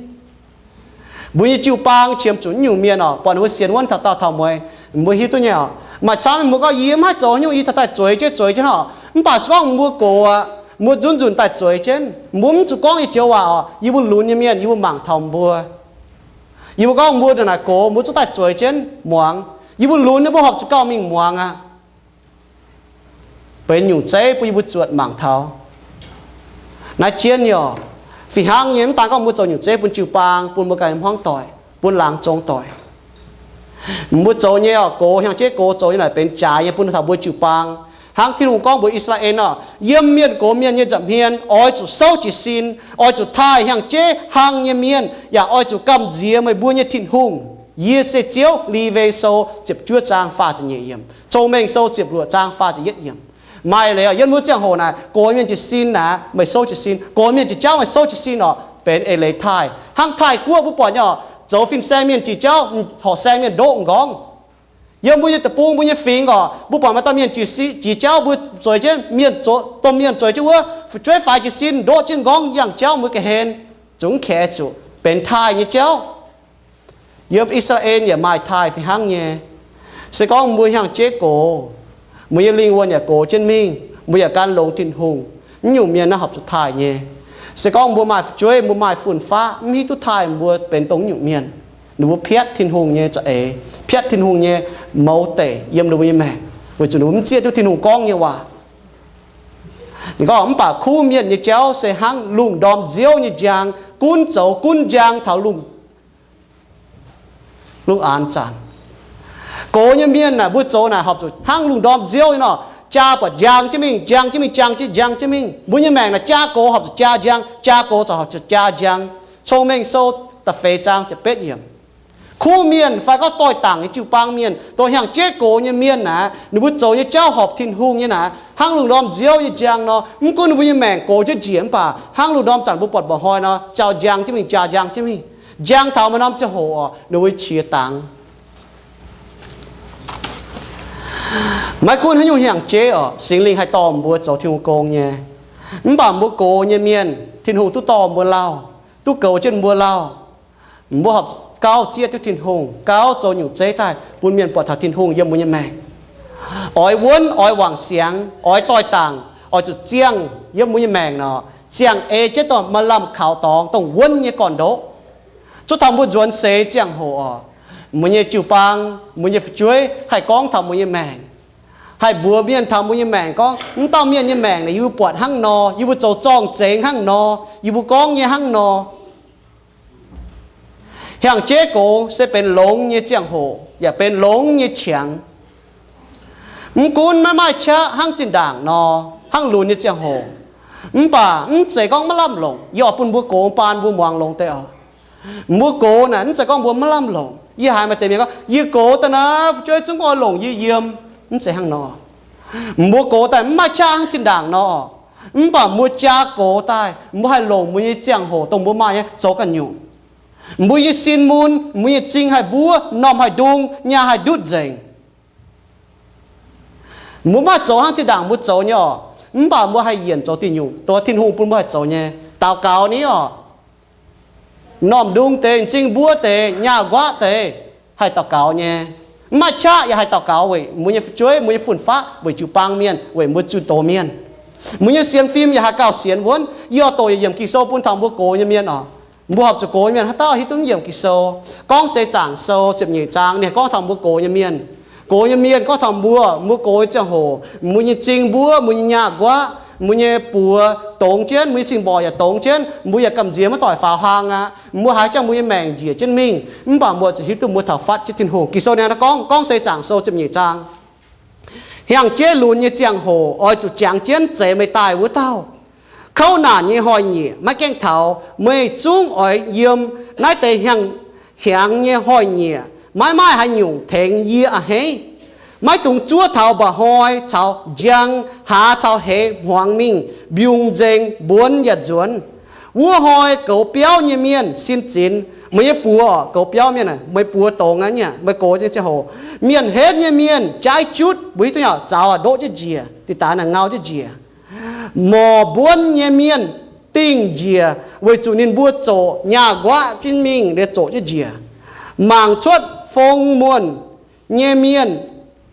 Mbuo nyei jiu-baang qiemx zuqc nyungc mienh oc, buatc ninh mbuo sienx wuonv taux daauh taux mueiz, mbuo hiuv duqv nyei oc. Maaih camv mienh mbuo gorngv, yie maiv zoux haaix nyungc, yie taux daaih zueiz jienv zueiz jienv oc. Mv baac se gorngv mbuo gox aqv, mbuo nzunc nzunc daaih zueiz jienv, mbuo mv zuqc gorngv nyei joux waac oc, yie mbuo lunx nyei mienh yie mbuo mangc taux mbuo. Yie mbuo gorngv mbuo naaic gox, mbuo zuqc daaih zueiz jienv muangx. Yie mbuo lunx nyei, mbuo horpc zuqc gauh mingh muangx aqv. Benx nyungc zeiv bun yie mbuo zuotc mangc taux. Naaiv jienv nyei oc, fih hnangv nyei, mv daan gorngv mbuo zoux nyungc zeiv bun jiu-baang, bun mbuo ganh hmuangv doic, bun laangz zong doic. Mbuo zoux nyei oc, gox, hnyangx-jeiv gox zoux nyei naaic benx jaaix nyei bun taux mbuo jiu-baang. Hnangv Tin-Hungh gorngv mbuox I^saa^laa^en oc, yiem mienh gox mienh nyei nza'hmien oix zuqc souv jiez sin, oix zuqc taaih hnyangx-jeiv hlang nyei mienh, yaac oix zuqc gamh nziex meih mbuo nyei Tin-Hungh. Yie se Ziouv. Lewi Sou ziepc juov zaang faah ziepc nyeic yiemc, Cong-Mengh Sou ziepc luoqc zaang faah ziepc yietv yiemc. Maaih leiz oc, yiem mbuo ziangh hoc naaic gox mienh jiez sin naaic meih souv jiez sin, gox mienh jiex jauv meih souv jiez sin oc, benx eix leiz taaih. Hnangv Taiv-Guoqv mbuo buatc nyei oc, zoux fin-saeng mienh jiex jauv, horqc saeng mienh ndoqv m'nqorngv. Yiem mbuo nyei deic-bung, mbuo nyei fingx oc, mbuo buatc maaih dauh mienh jiex si, jiex jauv mbuo zueiz jienv, mienh zoux, domh mienh zueiz jienv wuov, fu'jueiv faix jiez sin, ndoqv jienv m'nqorngv yangh jauv mbuo ga'hlen, zungv kaex zuqc benx taaih nyei jauv. Yiem I^saa^laa^en yaac maaih taaih fih hnangv nyei. Se gorngv mbuo hnyangx-jeiv gox, mbuo nyei lingh wuonh yaac gox jienv mingh, mbuo yaac gan longx Tin-Hungh, naaiv nyungc mienh naaiv horpc zuqc taaih nyei. Se gorngv mbuo maaih fu'jueiv, mbuo maaih fun-faqv mv hiuv duqv taaih, mbuo benx dongh naaiv nyungc mienh. Ninh mbuo piatv Tin-Hungh nyei za'eix, piatv Tin-Hungh nyei mouz deic yiem ninh mbuo nyei maengc, weic zuqc ninh mbuo mv zieqv duqv Tin-Hungh gorngv nyei waac. Ninh gorngv, mv baac kuv mienh nyei jauv se hnangv lungh ndorm nziouv nyei njang, gunv zoux gunv njang taux lungh lungh aanx zanc. Gox nyei mienh naaic, mbuo zoux naaic horpc zuqc hnangv lungh ndorm nziouv nyei nor, jaa buatc njang jienv mingh, njang jienv mingh, njang jienv, njang jienv mingh. Mbuo nyei maengc naaic jaa gox horpc zuqc jaa njang, jaa gox corc horpc zuqc jaa njang. Cong-Mengh Sou da'feix zaang ziepc betv yiemc. Kuv mienh fai gorngv doix-dangc nyei jiu-baang mienh, dongh hnyangx-jeiv gox nyei mienh naaic, ninh mbuo zoux nyei jauv horpc Tin-Hungh nyei naaic, hnangv lungh ndorm nziouv nyei njang nor. Mv gunv ninh mbuo nyei maengc gox jienv njiec mv baac, hnangv lungh ndorm zanc mbuo buatc mba'hnoi nor, jaa njang jienv mingh, jaa njang jienv mingh. Njang taux maaih norm ziangh hoc oc, ninh mbuo qiex dangx. Maiv gunv haaix nyungc hnyangx-jeiv oc, Singx Lingh haih dorh mbuo zoux Tin-Hungh gong nyei. Mv baac mbuo gox nyei mienh, Tin-Hungh duqv dorh mbuo lauh, duqv goux jienv mbuo lauh. Mbuo horpc gauh zieqv duqv Tin-Hungh, gauh zoux nyungc zeiv daaih bun mienh buatc taux Tin-Hungh yiem mbuo nyei maengc. Oix wuonv, oix wangc siangx, oix doix-dangc, oix zuqc ziangh yiem mbuo nyei maengc nor, ziangh ei jienv dongh maaih lamh kaux dorngx, dongh wuonv nyei gorn-ndoqv. Zuov taux mbuo nzuonx seix ziangh hoc oc, mbuo nyei jiu-baang, mbuo nyei fu'jueiv haih gorngv taux mbuo nyei maengc, haih mbuox mienh taux mbuo nyei maengc gorngv, mv dauh mienh nyei maengc naaic yie mbuo buatc hnangv nor, yie mbuo zoux zorng-zengx hnangv nor, yie mbuo gorngv nyei hnangv nor. Hnyangx-jeiv gox se benx longx nyei ziangh hoc yaac benx longx nyei qangx. Mv gunv maiv maaih qaqv hnangv zinh ndaangc nor, hnangv lunx nyei ziangh hoc, mv baac mv zeiz gorngv maiv lamh longc. Yie oix bun mbuo gox baan mbuo muangx longx deix oc. Mbuo gox naaic mv zeiz gorngv mbuo maiv lamh longc. Yie haiz maaih deix mienh gorngv, yie gox daaih naaic fu'jueiv zungv oix longc yie yiem. Mv zeiz hnangv nor. Mbuo gox daaih mv maaih qaqv hnangv zinh ndaangc nor, mv baac mbuo jaa gox daaih mbuo haih longc mbuo nyei ziangh hoc dongh mbuo maaih nyei zoux ganh nyungc. Mbuo nyei sin mun, mbuo nyei zing haih mbuov, m'normh haih ndung, nyaah haih ndutv nzengc. Mbuo maiv zoux hnangv zinh ndaangc mbuo zoux nyei oc, mv baac mbuo haih yienc zoux diuh nyungc dongh Tin-Hungh bun mbuo haih zoux nyei. Daux gaux ni oc. M'normh ndung deix, m'zing mbuov deix, nyaah nquaqv deix, haih daux gaux nyei. Mv maaih qaqv yaac haih daux gaux weic mbuo nyei fu'jueiv, mbuo nyei fun-faqv, weic jiu-baang mienh, weic mbuo zunh doz mienh. Mbuo nyei sienx fim yaac haih gauh sienx wuonv. Yie oix doqc yietc yiemc Ging-Sou bun taux mbuo gox nyei mienh oc. Mbuo horpc zuqc gox nyei mienh haaix dauh hiuv duqv yiemc Ging-Sou. Gorngv se Zaangc Sou ziepc nyeic zaang ninh gorngv taux mbuo gox nyei mienh. Gox nyei mienh gorngv taux mbuo, mbuo gox nyei ziangh hoc, mbuo nyei m'zing mbuov, mbuo nyei nyaah nquaqv, mbuo nyei buoz dongz jienv, mbuo nyei cing-mborqc yaac dongz jienv, mbuo yaac gamh nziex maiv doic faaux hlang aqv. Mbuo haiz jangx mbuo nyei maengc njiec jienv mingh, mv baac mbuo zuqc hiuv duqv mbuo taux fatv jienv Tin-Hungh. Ging-Sou ninh gorngv, gorngv se Zaangc Sou ziepc nyeic zaang, hnyangx-jeiv lunx nyei ziangh hoc oix zuqc jangx jienv zeix meih daaih wuov dauh. Kouv naanc nyei hnoi-nyieqc maiv gaengh taux, meih zungv oix yiem naaiv deix hnyangx, hnyangx nyei hnoi-nyieqc. Maiv maaih haaix nyungc tengx yie a'hneiv. Maiv dungx zuov taux mba'hnoi caux njang, hlaax caux hleix hmuangx mingh, mbiungc nzengc, mbuonx yaac nzuonx. Wuov hnoi goux biauv nyei mienh sin zinx. Meih nyei buoz, goux biauv mienh, meih buoz dongz aqv, meih gox nyei ziangh hoc, mienh henv nyei mienh jaaiv jutv, mbuo hiuv duqv nyei, zaux ndoqv jienv njiec, diqc daaix naaic ngau jienv njiec. Morc mbuonv nyei mienh dingh njiec, weic zuqc ninh mbuo zoqc nyaah nquaqv jienv mingh, ninh zoqc jienv njiec. Mangc cuotv fong muonh nyei mienh,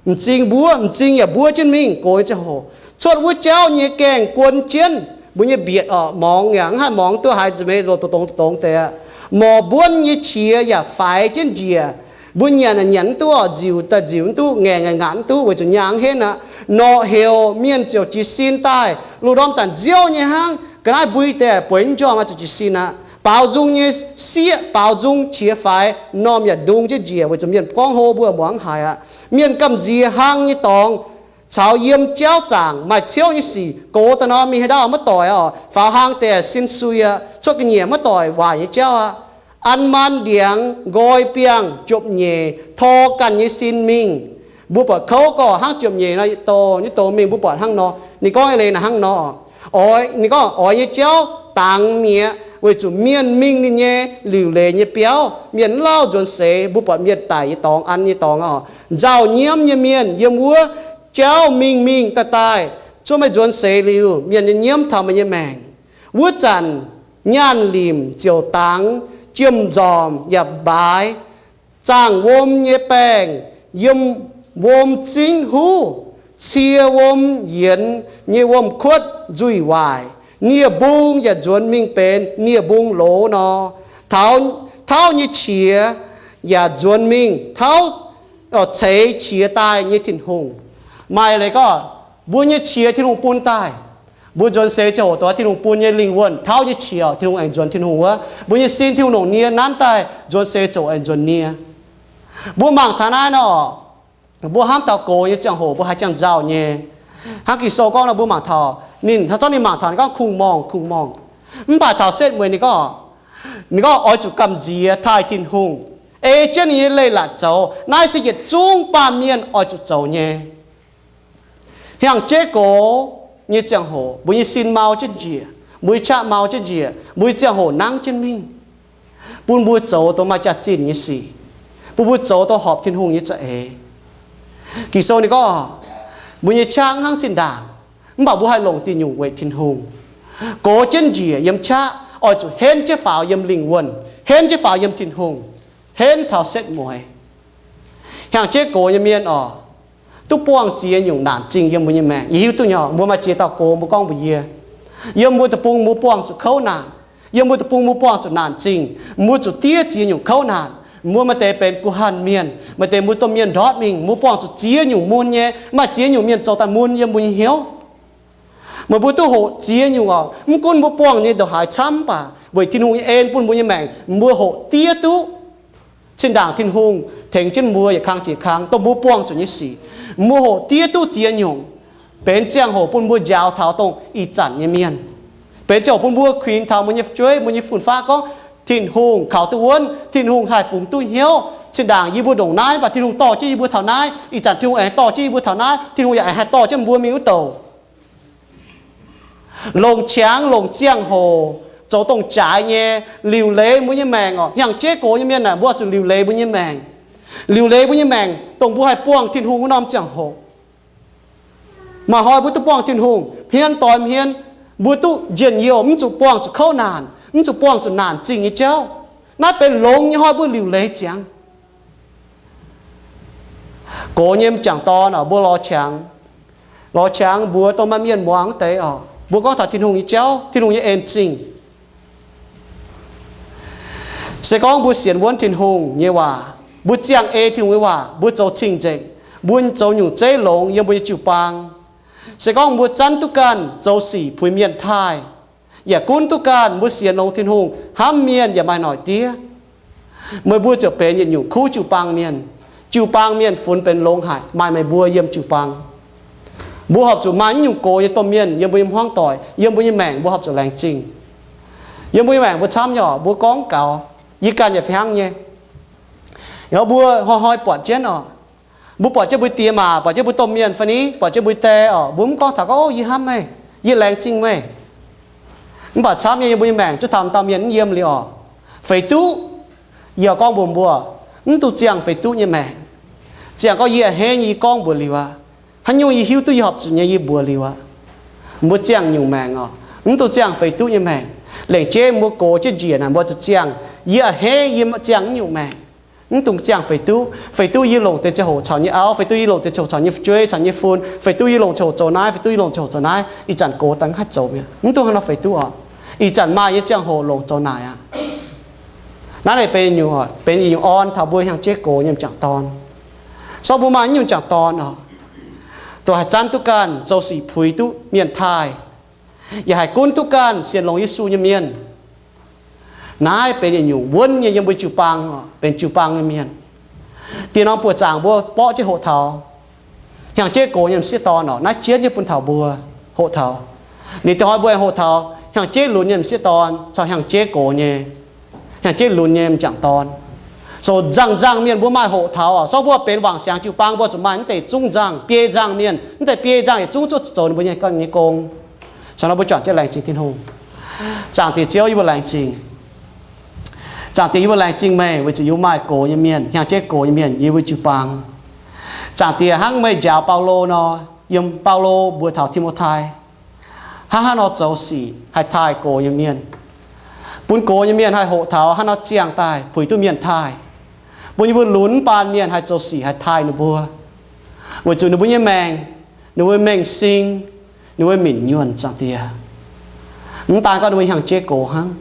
m'zing mbuov, m'zing yaac mbuov jienv mingh, gox nyei ziangh hoc. Cuotv wuov jauv nyei gaengh guon jienv, mbuo nyei mbietc orqc, morngx yaac mv haih morngx duqv, haiz nzunc meih loz dongx dongx deix aqv. Morc mbuonv nyei qiex yaac faix jienv njiec. Mbuo nyanc yaac nyanc mv duqv orqc, nziuc daaih nziuc mv duqv, ngaengc yaac ngaatc mv duqv, weic zuqc nyaah mv henv aqv. Norqc heuc mienh ziouc jiez sin daaih, lungh ndorm zanc nziouv nyei hnangv, ga'naaiv mbui deix bueix mv njormh aqv, zuqc jiez sin aqv. Baaux nzung nyei sieqv, baaux nzung qiex faix, m'normh yaac ndung jienv njiec, weic zuqc mienh gorngv hlo mbuo muangx mv haiz aqv. Mienh gamh nziex hlang nyei dorngx caux yiem jauv zaangc maaih ciouv nyei sic, gox daaih nor mingh haaix ndau maiv doic orqc, faaux hlang deix sin sui aqv, cuotv ga'nyiec maiv doic, waaic nyei jauv aqv. An maan ndiangx, nqoi biangh, jopv-nyeic, tor ganh nyei sin mingh. Mbuo buatc kouv gorqv hnangv jopv-nyeic nor, yietc douz nyei douz mingh, mbuo buatc hnangv nor. Ninh gorngv eix leiz naaic hnangv nor. Oix, ninh gorngv oix nyei jauv dangx mi'aqv, weic zuqc mienh mingh ninh nyei liuc leiz nyei biauv, mienh mv lauh nzuonx seix, mbuo buatc mienh daic nyei dorngx, an nyei dorngx orqc. Nzauh nyiemv nyei mienh yiem wuov jauv mingh mingh daaih daaih, cuotv maiv nzuonx seix liuz, mienh nyei nyiemv taux meih nyei maengc. Wuov zanc nyaanh limc ziouc dangx, jiem-nzormc yaac mbaaix, zaangh wuom nyei baengh yiem wuom zingv huv, cie wuom yienx nyei wuom-kuotv nzuih waaic. Nie-mbung yaac nzuonx mingh benx nie-mbung loz nor. Tauv, tauv nyei qiex yaac nzuonx mingh tauv, ceix qiex daaih nyei Tin-Hungh. Maaih leiz gorngv mbuo nyei qiex Tin-Hungh bun daaih. Mbuo nzuonx seix ziangh hoc dongh Tin-Hungh bun nyei lingh wuonh, tauv nyei qiex Tin-Hungh aengx nzuonx Tin-Hungh wuov. Mbuo nyei sin Tin-Hungh longc nie nanv daaih, nzuonx seix ziouc aengx nzuonx nie. Mbuo mangc taux naaiv nor, mbuo hnamv taux gox nyei ziangh hoc mbuo haiz jangx nzauh nyei. Hnangv Ging-Sou gorngv nor, mbuo mangc taux ninh, hnangv dorn ninh mangc taux ninh gorngv kungx-morngh, kungx-morngh. Mv baac taux setv mueiz ninh gorngv, ninh gorngv oix zuqc gamh nziex taaih Tin-Hungh, ei jienv ninh nyei leiz-latc zoux. Naaiv se yietc zungv baamh mienh oix zuqc zoux nyei. Hnyangx-jeiv gox nyei ziangh hoc, mbuo nyei sin mau jienv njiec, mbuo nyei qaqv mau jienv njiec, mbuo nyei ziangh hoc nangv jienv mingh, bun mbuo zoux dongh maaih jaax-zinh nyei sic, bun mbuo zoux dongh horpc Tin-Hungh nyei za'eix. Ging-Sou ninh gorngv, mbuo nyei qaqv hnangv zinh ndaangc, mv baac mbuo haih longc diuc nyungc weic Tin-Hungh. Gox jienv njiec yiem qaqv oix zuqc henv jienv faaux yiem lingh wuonh, henv jienv faaux yiem Tin-Hungh, henv taux setv mueiz. Hnyangx-jeiv gox nyei mienh oc, duqv buangh ziex nyungc naanc zingh yiem mbuo nyei maengc. Yie hiuv duqv nyei, mbuo maaih ziex dauh gox mbuo gorngv mbuox yie, yiem mbuo deic-bung mbuo buangh zuqc kouv naanc, yiem mbuo deic-bung mbuo buangh zuqc naanc zingh. Mbuo zuqc diev ziex nyungc kouv naanc. Mbuo maaih deix benx guh hanh mienh, maaih deix mbuo domh mienh ndortv mingh. Mbuo buangh zuqc ziex nyungc mun nyei, maaih ziex nyungc mienh zoux daaih mun yiem mbuo nyei hnyouv. Meih mbuo duqv hoqc ziex nyungc oc. Mv gunv mbuo buangh nyei ndongc haaix camv baac weic Tin-Hungh nyei en bun mbuo nyei maengc, mbuo hoqc diev duqv. Zinh ndaangc Tin-Hungh tengx jienv mbuo yietc kang jiex kang dongh mbuo buangh zuqc nyei sic, mbuo hoqc diev duqv ziex nyungc, benx ziangh hoc bun mbuo njaaux taux dongh ih zanc nyei mienh, benx ziangh hoc bun mbuo kuinx taux mbuo nyei fu'jueiv, mbuo nyei fun-faqv gorngv, Tin-Hungh kaux duqv wuonv, Tin-Hungh haih bungx duqv hnyouv. Zinh ndaangc yie mbuo ndongc naaiv, mv baac Tin-Hungh dorh jienv yie mbuo taux naaiv. Ih zanc Tin-Hungh aengx dorh jienv yie mbuo taux naaiv, Tin-Hungh yaac aengx haih dorh jienv mbuo mingh wuov douc. Longc qangx longc ziangh hoc zoux dongh jaaix nyei, liuc leiz mbuo nyei maengc oc. Hnyangx-jeiv gox nyei mienh aah, mbuo zuqc liuc leiz mbuo nyei maengc. Liuc leiz mbuo nyei maengc dongh mbuo haih buangh Tin-Hungh wuov norm ziangh hoc. Maaih hnoi mbuo duqv buangh Tin-Hungh, hmien doix hmien, mbuo duqv njien-youh, mv zuqc buangh zuqc kouv naanc, mv zuqc buangh zuqc naanc zingh nyei jauv. Naaiv benx longx nyei hnoi mbuo liuc leiz ziangx. Gox nyei m'jangc dorn oc, mbuo lorz qangx, lorz qangx mbuox dongh maaih mienh muangx wuov deix oc. Mbuo gorngv taux Tin-Hungh nyei jauv, Tin-Hungh nyei en zingh. Se gorngv mbuo sienx wuonv Tin-Hungh nyei waac, mbuo ziangh ei Tin-Hungh nyei waac, mbuo zoux cing-nzengc, mbuo zoux nyungc zeiv longx yiem mbuo nyei jiu-baang. Se gorngv mbuo zanv duqv ganh zoux sic puix mienh taaih, yaac gunv duqv ganh mbuo sienx longx Tin-Hungh, hnamv mienh yaac maaih noic diev, meih mbuo ziouc benx yietc nyungc kuv jiu-baang mienh. Jiu-baang mienh funx benx longx haic, maaih meih mbuo yiem jiu-baang. Mbuo horpc zuqc maaih naaiv nyungc gox nyei domh mienh yiem mbuo nyei hmuangv doic, yiem mbuo nyei maengc mbuo horpc zuqc laengz zingh. Yiem mbuo nyei maengc mbuo camv nyei oc, mbuo gorngv gaux, yie ganh yaac fih hnangv nyei. Yaac mbuo hnoi-hnoi buatc jienv oc, mbuo buatc jienv mbuo diex maac, buatc jienv mbuo domh mienh fai ni, buatc jienv mbuo die oc, mbuo mv gorngv taux gorngv, Ov, yie hnamv meih, yie laengz zingh meih. Mv baac camv nyei, yiem mbuo nyei maengc zuov taux dauh mienh mv yiem liuz oc, feix duqv, yie gorngv mbuox mbuo, mv dungx ziangh feix duqv nyei maengc. Ziangh gorngv yie a'hneiv nyei yie gorngv mbuox liuz aqv. Haaix nyungc yie hiuv duqv yie horpc zuqc nyei yie mbuox liuz aqv. Mbuo ziangh nyungc maengc oc, mv dungx ziangh feix duqv nyei maengc. Lengc jeiv mbuo gox jienv njiec naaic mbuo zuqc ziangh, yie a'hneiv yie ziangh naaiv nyungc maengc. Mv dungx ziangh feix duqv. Feix duqv yie longc deix ziangh hoc caux nyei auv, feix duqv yie longc deix ziangh hoc caux nyei fu'jueiv, caux nyei fun, feix duqv yie longc ziangh hoc zoux naaiv, feix duqv yie longc ziangh hoc zoux naaiv. Ih zanc gox daaih mv haih zoux mi'aqv. Mv dungx hnangv nor feix duqv oc. Ih zanc maaih nyei ziangh hoc longc zoux naaic aqv. Naaiv leiz benx nyungc, benx yietc nyungc orn taux mbuo hnyangx-jeiv gox nyei m'jangc dorn. Sortv mbuo maaih naaiv nyungc m'jangc dorn oc, dongh haih zanv duqv ganh zoux sic puix duqv mienh taaih, yaac haih gunv duqv ganh sienx longx Yesu nyei mienh. Naaiv benx yietc nyungc wuonv nyei yiem mbuo jiu-baang, benx jiu-baang nyei mienh. Dieh norm buoqc zaangc mbuo borqv jienv hoqc taux hnyangx-jeiv gox nyei m'sieqv dorn oc, naaiv jienv nyei bun taux mbuo hoqc taux. Liuz dieh hnoi mbuo aengx hoqc taux hnyangx-jeiv lunx nyei m'sieqv dorn caux hnyangx-jeiv gox nyei, hnyangx-jeiv lunx nyei m'jangc dorn. So nzangc-nzangc mienh mbuo maaih hoqc taux oc. Sortv mbuo benx wangc siangx jiu-baang mbuo zuqc maaih naaiv deix zungv nzangc, biei nzangc mienh. Naaiv deix biei nzangc yietc zungv zuqc zoux ninh mbuo nyei gong. Caux nor mbuo juangc jienv laengz zingh Tin-Hungh. Zaangc Diex Ziouv, yie mbuo laengz zingh. Zaangc Diex, yie mbuo laengz zingh meih weic zuqc yie mbuo maaih gox nyei mienh, hnyangx-jeiv gox nyei mienh yiem mbuo jiu-baang. Zaangc Diex, hnangv meih njaaux Baulo nor, yiem Baulo mbuox taux Ti^mo^tai, hnangv haaix nor zoux sic haih taaih gox nyei mienh, bun gox nyei mienh haih hoqc taux hnangv haaix nor ziangh daaih puix duqv mienh taaih, bun yie mbuo lunx mv baan mienh haih zoux sic haih taaih ninh mbuo, weic zuqc ninh mbuo nyei maengc, ninh mbuo mengh sing, ninh mbuo minc nyuonh, Zaangc Diex. Mv daan gorngv ninh mbuo hnyangx-jeiv gox hnangv.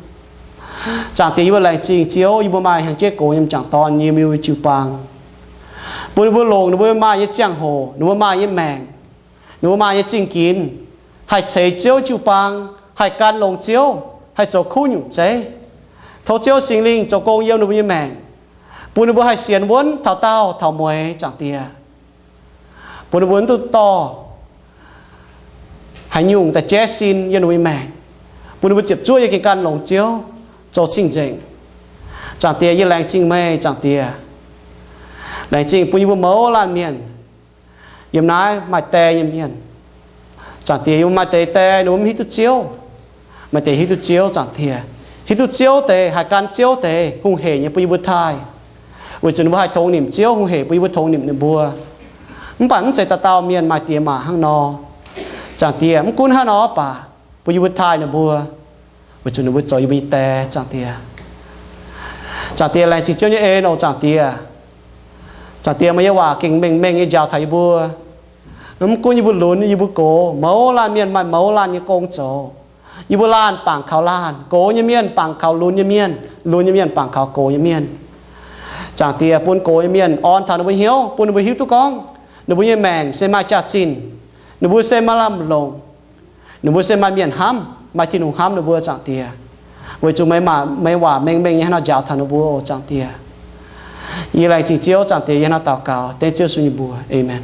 Zaangc Diex, yie mbuo laengz zingh Ziouv, yie mbuo maaih hnyangx-jeiv gox nyei m'jangc dorn yiem yie mbuo jiu-baang, bun ninh mbuo longc ninh mbuo maaih nyei ziangh hoc, ninh mbuo maaih nyei maengc, ninh mbuo maaih nyei zingh ginx, haih ceix Ziouv jiu-baang, haih gan longx Ziouv, haih zoux kuv nyungc zeiv. Tov Ziouv Singx Lingh zoux gong yiem ninh mbuo nyei maengc, bun ninh mbuo haih sienx wuonv taux daauh taux mueiz, Zaangc Diex. Bun ninh mbuo mv duqv dorh haaix nyungc daaih jaiv sin yiem ninh mbuo nyei maengc, bun ninh mbuo ziepc zuoqv yiem gengh gan longx Ziouv, zoux cing-nzengc. Zaangc Diex, yie laengz zingh meih, Zaangc Diex. Laengz zingh bun yie mbuo mouz laanh mienh. Yiem naaiv maaih die nyei mienh, Zaangc Diex, yie mbuo maaih deix die ninh mbuo mv hiuv duqv Ziouv, maaih deix hiuv duqv Ziouv, Zaangc Diex. Hiuv duqv Ziouv deix, haih gan Ziouv deix, hungh heic nyei bun yie mbuo taaih, weic zuqc ninh mbuo haih tongx nimc Ziouv, hungh heic bun yie mbuo tongx nimc ninh mbuo. Mv baac mv zeiz dauh dauh mienh maaih diex maac hnangv nor, Zaangc Diex. Mv gunv hnangv nor baac, bun yie mbuo taaih ninh mbuo, weic zuqc ninh mbuo zoux yie mbuo nyei die, Zaangc Diex. Zaangc Diex, laengz zingh Ziouv nyei en oc, Zaangc Diex. Zaangc Diex, meih nyei waac gengh mengh mengh nyei njaaux taux yie mbuo. Mv gunv yie mbuo lunx, yie mbuo gox, mouz laanh mienh maaih mouz laanh nyei gong zoux. Yie mbuo laanh bangc kaux laanh, gox nyei mienh bangc kaux lunx nyei mienh, lunx nyei mienh bangc kaux gox nyei mienh. Zaangc Diex, bun gox nyei mienh orn taux ninh mbuo hnyouv, bun ninh mbuo hiuv duqv gorngv ninh mbuo nyei maengc se maaih jaax-zinh, ninh mbuo se maaih lamh longc, ninh mbuo se maaih mienh hnamv, maaih Tin-Hungh hnamv ninh mbuo, Zaangc Diex. Weic zuqc meih, meih waac mengh mengh nyei hnangv nor njaaux taux ninh mbuo oc, Zaangc Diex. Yie laengz zingh Ziouv, Zaangc Diex, yie hnangv nor daux gaux dengv Ziouv Yesu nyei mbuox. Aamen.